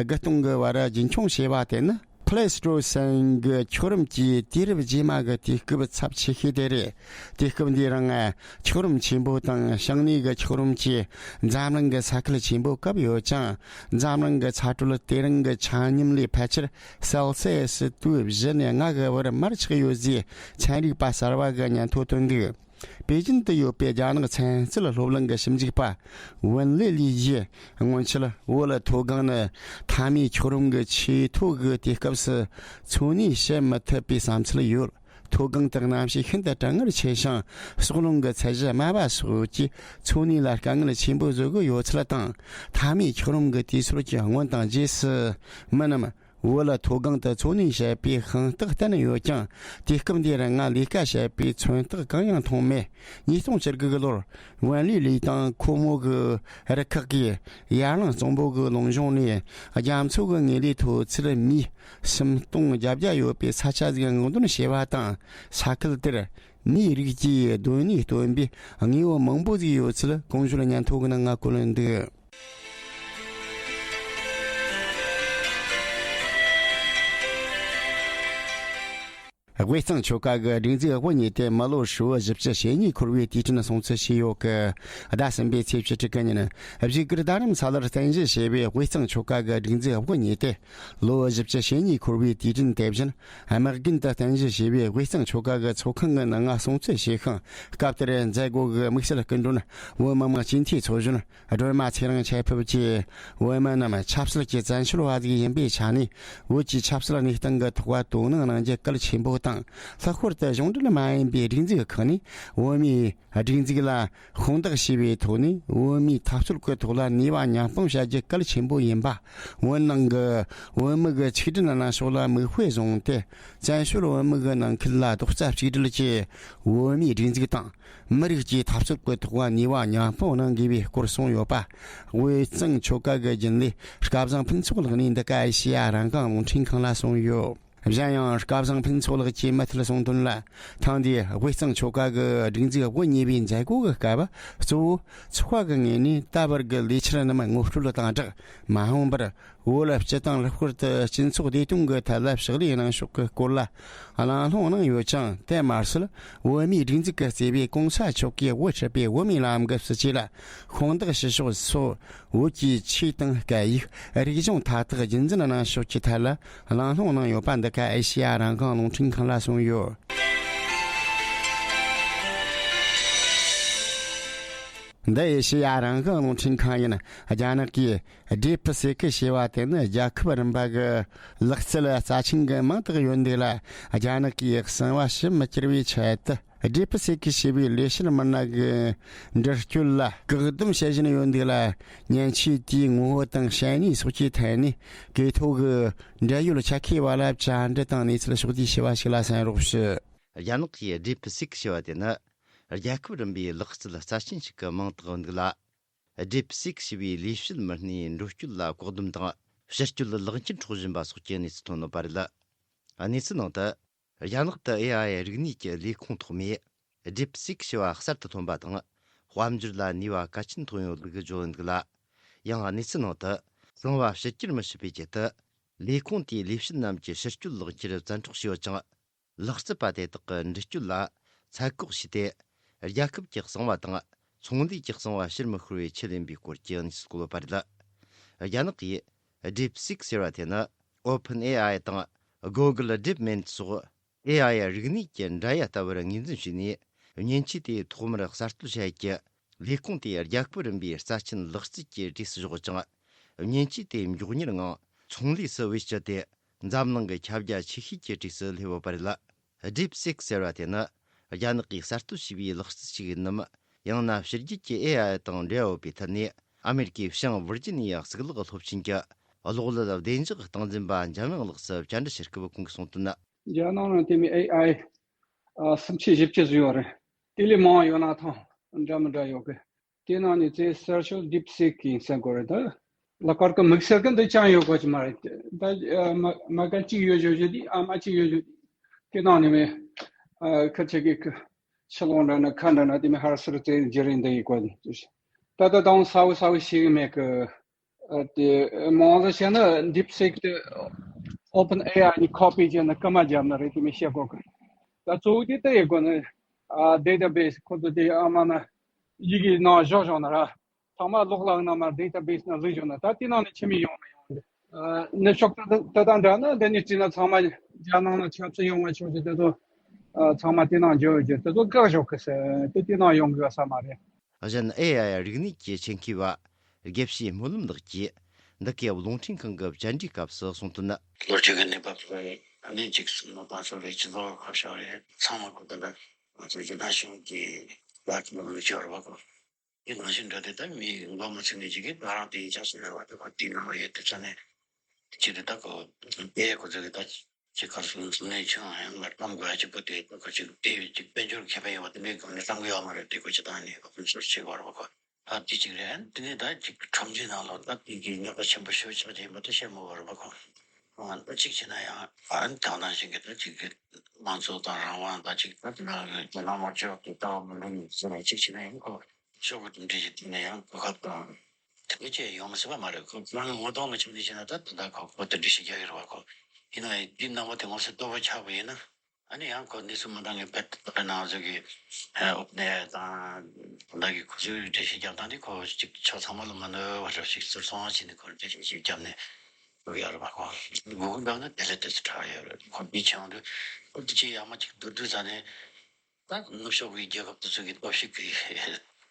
དགུ་སྟོང་གི་བར་རྒྱུན་འཁྱོངས་བྱས་པ་དེ་ནི་ཕི་ལེ་སི་ཊོ་སིན་གྱི་འཁྱགས་རོམ་གྱི་དུས་རབས་རྗེས་མ་གི་དུས་སྐབས་ཚབས་ཆེ་ཤོས་དེ་རེད། དུས་སྐབས་འདིའི་རིང་འཁྱགས་རོམ་ཆེན་པོ་དང་བྱང་སྣེ་གི་འཁྱགས་རོམ་གྱིས་འཛམ་གླིང་གི་ས་ཁུལ་ཆེན་པོ་བཀབ་ཡོད་ཅིང་། འཛམ་གླིང་གི་ཚ་དྲོད་དེ་རིང་གི་ཆ་སྙོམས་ལས་ཕལ་ཆེར་སེལ་སི་ཡས་དུས་བཞི་ནས་ལྔ་གི་བར་མར་ཆག་ཡོད་ཅེས་ཚན་རིག་པ་གསར་བ་གིས་སྙན་ཐོ་བཏོན་འདུག། པེ་ཅིན་དུ་ཡོད་པའི་རྒྱ་ནག་ཚན་རྩལ་སློབ་གླིང་གི་ཞིབ་འཇུག་པ་ཝུན་ལེ་ལི་ཡིས་སྔོན་ཆད་བོད་མཐོ་སྒང་ནི་མཐའ་མའི་འཁྱགས་རོམ་གྱི་ཆེས་མཐོ་གི་དུས་སྐབས་སུ་འཚོ་གནས་བྱེད་མི་ཐུབ་པའི་བསམ་ཚུལ་ཡོད། མཐོ་སྒང་དུ་གནམ་གཤིས་ཤིན་ཏུ་གྲང་ངར་ཆེ་ཞིང་། ཟོག་རླུང་གི་ཚད་གཞི་དམའ་བ་སོགས་ཀྱིས་འཚོ་གནས་ལ་དཀའ་ངལ་ཆེན་པོ་བཟོ་གི་ཡོད་ཚུལ་དང་། མཐའ་མའི་འཁྱགས་རོམ་གྱི་དུས་ཚོད་ཀྱི་སྔོན་དང་རྗེས་སུ་མི་རྣམས་བོད་མཐོ་སྒང་དུ་འཚོ་གནས་བྱེད་པའི་དཔང་རྟགས་བསྟན་ཡོད་ཀྱང་། དུས་སྐབས་འདིར་ང་ལས་ཀ་བྱེད་པའི་མཚོན་རྟགས་གང་ཡང་མཐོང་མེད། ཉིས་སྟོང་བཅུ་དགུ་གི་ལོར་ཝན་ལི་ལི་དང་ཁོ་མོ་གི་རུ་ཁག་གིས་ཡར་ཀླུང་གཙང་པོ་གི་ལུང་གཤོང་ནས་རྒྱ་མཚོ་གི་ངོས་ལས་མཐོ་ཚད་མི་སུམ་སྟོང་བརྒྱད་བརྒྱ་ཡོད་པའི་ས་ཆ་ཟིག་སྔོག་འདོན་བྱས་པ་དང་། ས་ཁུལ་དེར་མིའི་རིགས་ཀྱི་སྡོད་གནས་སྟོན་པའི་དངོས་པོ་མང་པོ་ཟིག་ཡོད་ཚུལ་གོང་ཞུས་སྙན་ཐོ་གི་ནང་ང་བཀོད་འདུག། དབུས་གཙང་ཆོལ་ཁ་གི་སྒྲིག་འཛུགས་དབུ་བརྙེས་ཏེ་མི་ལོ་ཧྲིལ་བོ་བཞི་བཅུ་ཞེ་གཉིས་འཁོར་བའི་དུས་དྲན་སྲུང་བརྩི་བྱས་ཡོད་ཀི། ཟླ་གསུམ་པའི་ཚེས་བཅུ་དྲུག་གི་ཉིན་བཞུགས་སྒར་རྡ་རམ་ས་ལར་རྟེན་གཞི་བྱས་པའི་དབུས་གཙང་ཆོལ་ཁ་གི་སྒྲིག་འཛུགས་དབུ་བརྙེས་ཏེ་ལོ་བཞི་བཅུ་ཞེ་གཉིས་འཁོར་བའི་དུས་དྲན་དེ་བཞིན་དམག་རྒན་དུ་རྟེན་གཞི་བྱས་པའི་དབུས་གཙང་ཆོལ་ཁ་གི་ཚོགས་ཁང་གི་ནང་ང་སྲུང་བརྩི་བྱས་ཤིང་། སྐབས་དེར་མཛད་སྒོ་གི་དམིགས་བསལ་སྐུ་མགྲོན་བོད་མི་མང་སྤྱི་འཐུས་ཚོགས་གཞོན་སྒྲོལ་མ་ཚེ་རིང་ཆོས་འཕེལ་གྱིས་བོད་མི་རྣམས་ཆབ་སྲིད་ཀྱི་བཙན་བྱོལ་བ་ཟིག་ཡིན་པའི་ཆ་ནས་བོད་ཀྱི་ཆབ་སྲིད་གནས་སྟངས་ཀྱི་ཐོག་དོ་སྣང་གནང་རྒྱུ་གལ་ཆེན་པོ་དང་། ལྷག་པར་དུ་གཞུང་འབྲེལ་མ་ཡིན་པའི་སྒྲིག་འཛུགས་ཁག་ནས་བོད་མིའི་སྒྲིག་འཛུགས་ལ་དཔང་རྟགས་བྱས་པའི་ཐོག་ནས་བོད་མིའི་འཐབ་རྩོད་ཀྱི་ཐོག་ལ་ནུས་པ་མཉམ་སྤུངས་བྱ་རྒྱུ་གལ་ཆེན་པོ་ཡིན་པ། བོད་ནང་གི་བོད་མི་གི་ཆིག་སྒྲིལ་རྣམ་ཕྱོགས་ལ་མིག་དཔེ་བཟུང་སྟེ། བཙན་བྱོལ་བོད་མི་གི་ནང་ཁུལ་ལ་རྡོག་རྩ་གཅིག་སྒྲིལ་གྱིས་བོད་མིའི་སྒྲིག་འཛུགས་དང་མི་རིགས་ཀྱི་འཐབ་རྩོད་ཀྱི་ཐོག་ནུས་པ་མཉམ་སྤུངས་གནང་དགོས་པའི་སྐོར་གསུངས་ཡོད་པ། དབུས་གཙང་ཆོལ་ཁ་གི་རྒྱུན་ལས་སྐལ་བཟང་ཕུན་ཚོགས་ལགས་ནས་འདི་ག་ཨེ་ཤེ་ཡ་རང་དབང་རླུང་འཕྲིན་ཁང་ལ་གསུངས་ཡོད། གཞན་ཡང་སྐལ་བཟང་ཕུན་ཚོགས་ལགས་ཀྱིས་མུ་མཐུད་གསུངས་དོན་ལ། ཐེངས་འདིའི་དབུས་གཙང་ཆོལ་ཁ་གི་སྒྲིག་འཛུགས་དབུ་བརྙེས་པའི་མཛད་སྒོ་གི་སྐབས་གཙོ་བོ་ཚོགས་པ་གི་ངོས་ནས་ད་བར་གྱི་ལས་འཆར་རྣམས་ངོ་སྤྲོད་དང་སྦྲགས། མ་འོངས་པར་ བོད་སྤྱི་དང་ལྷག་པར་དུ་སྤྱི་ཚོགས་བདེ་དོན་གྱི་ཐད་ལ་ཕྱག་ལས་གནང་ཕྱོགས་ཀྱི་སྐོར་ལ་གླེང་སློང་གནང་ཡོད་ཅིང་། དེ་མ་ཟད། བོད་མིའི་སྒྲིག་འཛུགས་ཀྱིས་གཙོས་པའི་གོང་ས་མཆོག་གིས་དབུ་ཁྲིད་པའི་བོད་མིའི་ལམ་གྱི་སྲིད་བྱུས་ལ་ཤིང་རྟ་ཞུ་ཕྱོགས་སོགས། བོད་ཀྱི་ཆོས་དང་སྐད་ཡིག་རིག་གཞུང་མཐའ་དག་རྒྱུན་འཛིན་གནང་ཕྱོགས་ཀྱི་ཐད་ལ་གླེང་སློང་གནང་ཡོད་པ་འདི་ག་ཨེ་ཤེ་ཡ་རང་དབང་རླུང་འཕྲིན་ཁང་ལ་གསུངས་ཡོད། འདི་ཨེ་ཤེ་ཡ་རང་དབང་རླུང་འཕྲིན་ཁང་ཡིན། རྒྱ་ནག་གིས་ཌིབ་སི་ཀི་ཞེས་པ་དེ་ནི་རྒྱལ་ཁབ་རིམ་པ་གི་ལག་རྩལ་རྩ་ཆེན་གྱི་མིང་བཏགས་ཡོད་འདུག་ལ། རྒྱ་ནག་གིས་གསང་བ་ཕྱི་མི་སྐྱུར་བའི་ཆེད་དུ། ཌིབ་སི་ཀི་ཞེས་པའི་ལས་བྱེད་མི་སྣ་གི་འདྲི་གཅོད་ལ་བཀག་སྡོམ་བྱེད་བཞིན་ཡོད་འདུག་ལ། མཉེན་ཆས་དེའི་ངོ་བོ་དང་བྱས་ཉེས་སོགས་ཀྱི་ཐད་ནས་གྲོས་ཐོག་གི་འབྲེལ་ཡོད་ཆ་ཤས་བ་ལ་བཅར་འདྲི་དང་གནས་ཚུལ་ཕྱོགས་བསྡུས་བྱས་པ་ཞིག་ལ་གསན་རོགས་ཞུ། རྒྱ་ནག་གིས་ཌིབ་སི་ཀི་ཞེས་པ་དེ་ནི་རྒྱལ་ཁབ་རིམ་པའི་ལག་རྩལ་རྩ་ཆེན་ཞིག་གི་མིང་བཏགས་འདུག་ལ། ཌིབ་སི་ཀི་ཞེས་པའི་ལས་བྱེད་མི་སྣའི་འགྲོ་སྐྱོད་ལ་བཀག་སྡོམ་དང་ཕྱིར་སྐྱོད་ལག་འཁྱེར་འཕྲོག་བཞིན་པ་སོགས་ཀྱི་གནས་ཚུལ་ཐོན་ཡོད་པ་རེད། གནས་ཚུལ་ནང་དུ། རྒྱ་ནག་ཏུ་ཨེ་ཨའི་རིག་གནས་ཀྱི་ལས་ཁུངས་ཐོག་མས་ཌིབ་སི་ཀི་ཞེས་པ་གསར་དུ་ཐོན་པ་དང་། དཔལ་འབྱོར་ལ་ནུས་པ་གལ་ཆེན་ཐོན་ཡོད་ལུགས་བརྗོད་འདུག་ལ། ཡང་གནས་ཚུལ་ནང་དུ། གསང་བ་ཕྱི་སྐྱུར་མི་བྱེད་པའི་ཆེད་དུ། ལས་ཁུངས་དེའི་ལས་བྱེད་རྣམས་ཀྱི་ཕྱིར་སྐྱོད་ལག་འཁྱེར་བཙན་འཕྲོག་བྱས་ཡོད་ཅིང་། ལག་རྩལ་པ་དེ་དག་གི་འདྲི་གཅོད་ལ་ཚད་བཀག་བྱས་ཏེ། རྒྱལ་ཁབ་ཀྱི་གསང་བ་དང་ཚོང་ལས་ཀྱི་གསང་བ་ཕྱིར་མི་ཤོར་བའི་ཆེད་ཡིན་པའི་སྐོར་གྱི་གནས་ཚུལ་བཀོད་ཡོད་པ་རེད། རྒྱ་ནག་གིས་ཌིབ་སིག་ཟེར་བ་དེ་ནི་ཨོ་ཕན་ཨེ་ཨའི་དང་གུ་གལ་ཌིབ་མིན་སོགས་ཨེ་ཨའི་རིག་གནས་ཀྱི་འདྲ་ཡ་ལྟ་བུར་ངོས་འཛིན་བྱས་ནས། མཉེན་ཆས་དེ་ཐོག་མར་གསར་གཏོད་བྱ་ཡུལ་གྱི་ལས་ཁུངས་དེ་རྒྱལ་ཁབ་རིམ་པའི་རྩ་ཆེན་ལག་རྩལ་གྱི་གྲས་སུ་བཞག་ཅིང་། མཉེན་ཆས་དེ་མགྱོགས་མྱུར་ངང་ཚོང་ལས་སུ་བེད་སྤྱད་དེ། འཛམ་གླིང་གི་ཁྱབ་རྒྱ་ཆེ་ཤོས་ཀྱི་གྲས་སུ་སླེབས་ཡོད་པ་རེད་ལ། ཌིབ་སིག་ཟེར་བ་དེ་ནི་རྒྱ་ནག་གིས་གསར་གཏོད་བྱས་པའི་ལག་རྩལ་ཞིག་ཡིན་ནམ། ཡང་ན་ཕྱི་རྒྱལ་གྱི་ཨེ་ཨའི་དང་འབྲེལ་ཡོད་པའི་ཐད་ནས། ཨ་མེ་རི་ཀའི་བྱང་ཝིར་ཇི་ནི་ཡ་གཙུག་ལག་སློབ་ཆེན་གྱི་གློག་ཀླད་བདེ་འཇགས་སྟངས་འཛིན་པ་འཇམ་དབྱངས་ལགས་སུ་བཅར་འདྲི་བྱེད་སྐབས་ཁོང་གིས་གསུངས་དོན། རྒྱ་ནང་ལ་དེ་མིན་ཨེ་ཨའི་ཨ་སུམ་ཅུ་བཞི་བཅུ་ཟིག་ཡོད་རེད། དེ་ལས་མང་བ་ཡོད་ན་ཐང་འདྲ་མི་འདྲ་ཡོད་གི། དེ་ནང་ནས་ཚེ་གསར་ཤོས་ཌིབ་སིག་ཡིན་ཟེར་དགོས་རེད་ད། ལ་ཀར་གི་དམིགས་བསལ་གི་འདི་ཅང་ཡོད་དགོས་ཀྱི་མ་རེད། ད་ཨ་མ་མ་གལ་གཅིག་ཡོད་བཞག་བཞག་དེ་ཨ་མ་གཅིག་ཡོད་བཞག་དེ་ནང་ནས་མེད། ཨ་ཁ་ཆེ་གི་ཁ་ཕྱི་ལོགས་འདྲ་ན་ཁ་འདྲ་ན་དེ་མིན་ཧར་སར་ཚེ་འཇིར་འདི་ཡི་དགོས། ད་ད་དང་ས་བོ་ས་བོ་ཤེས་གི་མེད་གི། ཨ་དེ་མང་ཟེར་བཤད་ན་ཌིབ་སིག་དེ་ཨོ་ཕན་ཨེ་ཨའི་ནས་ཁོ་པི་བྱས་ན་སྐར་མ་བརྒྱབ་ན་རེད། དེ་མིན་བཤད་དགོས་གི། ད་གཙོ་བོ་དེ་ལྟ་ཡི་དགོས་ནི། ཨ་ཌེ་ཊ་བེ་སི་ཁོ་ཚོ་དེ་ཨ་མ་ན་ཡི་གེ་ནང་བཞག་བཞག་ན་ར། ཚང་མ་གློག་ཀླད་ནང་མ་ཌེ་ཊ་བེ་སི་ནང་བླུགས་བཞག་ན་ད་དེ་ནང་ནས་ཕྱི་མི་ཡོང་མི་ཡོང་རེད། ཨ་ནུབ་ཕྱོགས་ད་ད་ད་འདྲ་ན་འདི་ནས་བྲིས་ན་ཚང་མ་རྒྱ་ནང་ན་ཆབ་སྲིད་ཡོང་བ་ཆོག་ཅིག་དེ་ཚོ་ཨ་ཚང་མ་དེ་ནང་འཇོག་རྒྱུ་དེ་ཚོ་བཀག་བཞག་གི་ཟེར་དེ་དེ་ནང་ཡོང་དགོས་ས་མ་རེད། གཞན་ཨེ་ཨའི་རིག་གནས་ཀྱི་ཆེད་མཁས་པ་དགེ་བཤེས་སྨོན་ལམ་ལགས་ཀྱིས་འདི་གའི་རླུང་འཕྲིན་ཁང་གི་བཅར་འདྲིའི་སྐབས་སུ་གསུངས་དོན། ལོ་རྒྱུས་ཀྱི་གནས་བབ་ལ་གནས་གཅིག་སུ་ནོར་བ་སོགས་ལས་སྤྱི་ཚོགས་ཁ་བྱ་བ་རེད། ཚང་མ་ཁོ་ད་ལྟ་ང་ཚོ་རྒྱ་ནག་གཞུང་གི་ལག་གི་ལོ་རྒྱུས་ཡོད་རེད་བ་ཁོ། དེ་ནང་བཞིན་འདྲ་དེ་ད་མི་འགོ་མ་ཚུགས་ནས་ཅིག་གིས་ད་རང་དེ་ཡིན་ཆགས་སུ་རེད་བ། དེ་ཁོ་དེའི་ནང་ལ་ཡོད་དུས་ཙ་ནས་ཅི་རེད་ད་ཁོ་དེ་ཁོ་ཚོ་གི་ད་ཅི་གར་སོང་ཚུགས་ནས་ཆུང་ཡང་ལ་གཏམ་དགོས་ཡ་ཅིག་པོ་དེ་ད་ཁོ་ཅིག་དེ་ཅིག་དཔལ་འབྱོར་ཁེ་ཕན་ཡོད་པ་དེ་འདྲའི་སྒང་ནས་གཏམ་གི་ཡོད་མ་རེད། དེ་ཁོ་ཅི་ད་ནས་ཨོ་ཕན་སོར་སི་བྱེད་དགོས་རེད་བ་ཁོ། ད་དེ་གཅིག་རེད། དེ་ནས་ད་ཅིག་ཁྲོམ་རའི་ནང་ལོགས་ད་དེ་གི་རྙོག་དྲ་ཆེན་པོ་ཞེ་པོ་ཆགས་བསྡད་ཡིན་པ་ད་བཤད་མི་དགོས་རེད་པ་ཁོ། ཨ་ད་གཅིག་བྱས་ན་ཡང་ཨ་ནི་དེང་སང་བཞིན་གྱི་ད་ཅིག་གི་དམངས་གཙོ་དང་རང་དབང་ད་ཅིག་ད་དེ་ན་རྒྱ་ནག་དམར་ཤོག་གི་ལྟ་བ་མི་འགྲོ་ནས་ཟེར་ནས་གཅིག་བྱས་ན་ཡང་ཁོ་ཤོག་གི་དེ་འདྲ་ཞིག་དེ་ནས་ཡང་གོ་སྐབས་དང་དེ་འདྲ་ཅིག་ཡོང་མི་སྲིད་པ་མ་རེད་ཁོ། ང་ངོ་གདོང་ལ་ཁྱིམ་ནས་བྱས་ན་ད་ད་ད་ཁོ་ཁོ་དེ་འདྲ་ཞིག་རྒྱག་གི་རེད་པ་ཁོ། ཡིན་ན་ཡང་དེ་ནང་པ་དེ་ངོ་སོ་ལྟོ་ཕོ་ཆགས་པ་ཡིན་ན། ཨ་ནི་ཡང་ཁོ་གནས་ཚུལ་མི་འདང་ངེས་བེད་ད་ནང་བཟོ་གི་ཨོ་ནས་དང་ད་གི་ཁོ་ཚོའི་འགྲེལ་བཤད་རྒྱབ་སྟངས་དེ་ཁོ་ཅིག་ཕྱོགས་ཚང་མ་ལ་མ་གནོད་པ་རེ་ཞིག་ཟུར་སོང་བྱས་ནས་ཁོ་འགྲེལ་བཤད་ཞིག་བརྒྱབ་ནས་འགྲོ་ཡ་རེད་པ་ཁོ། སྒུག་གི་འདུག་ན་དེ་ལས་དེ་ཚོ་དྲག་ཡོད་རེད་ཁོ། འདི་ཆེ་འོང་དུས་ཁོ་འདི་ཆེ་ཡག་མ་ཅིག་བསྡུར་དུས་ཙ་ནས་ད་ནུབ་ཕྱོགས་ཀྱི་རྒྱལ་ཁབ་དེ་ཚོ་གི་སྟོབས་ཤུགས་ཀྱི་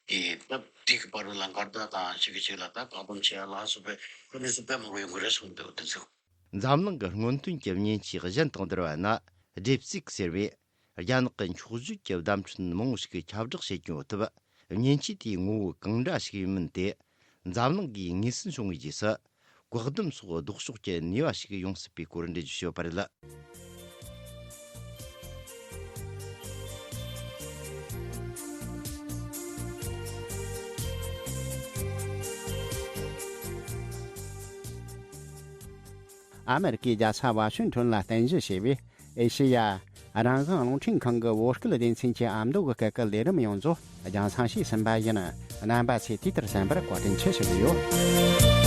གི་ད་དེ་གི་བར་ལ་འགལ་ཟླ་དང་གཅིག་གིས་གཅིག་ལ་ད་བཀག་སྡོམ་བྱེད་ཡ་ལ་སོགས་པའི་ཁོ་གནས་ཚུལ་དཔེ་མང་པོ་ཡོང་གི་རེད་གསུངས་འདུག་དེ་ཚོ། འཛམ་གླིང་གི་སྔོན་ཐོན་གྱི་མཉེན་ཆས་གཞན་དང་བསྡུར་བ་ན། ཌིབ་སིག་ཟེར་བས་རྒྱ་ནག་གི་འཁྱོག་བརྗོད་ཀྱི་བརྡ་འཕྲིན་མང་བོ་ཞིག་ཁྱབ་བསྒྲགས་བྱེད་ཀྱི་ཡོད་སྟབས། མཉེན་ཆས་དེའི་ངོ་བོ་གང་འདྲ་ཞིག་ཡིན་མིན་དེ་འཛམ་གླིང་གིས་ངོས་ཟིན་བྱུང་བའི་རྗེས་སུ། བཀག་སྡོམ་སོགས་ལྡོག་ཕྱོགས་ཀྱི་ནུས་པ་ཞིག་ཡོང་སྲིད་པའི་སྐོར་འགྲེལ་བརྗོད་བྱས་ཡོད་པ་རེད། ཨ་མེ་རི་ཀའི་རྒྱལ་ས་ཝ་ཤིང་ཊོན་ལ་རྟེན་གཞི་བྱས་པའི་ཨེ་ཤེ་ཡ་རང་དབང་རླུང་འཕྲིན་ཁང་གི་བོད་སྐད་སྡེ་ཚན་གྱི་ཨ་མདོ་གི་སྐད་ཀྱི་ལས་རིམ་ཡོངས་རྫོགས་རྒྱང་སྲིང་ཞུས་ཟིན་པ་ཡིན། རྣམ་པ་ཚོས་དུས་ལྟར་གསན་པར་བཀའ་དྲིན་ཆེ་ཞུ་གི་ཡོད།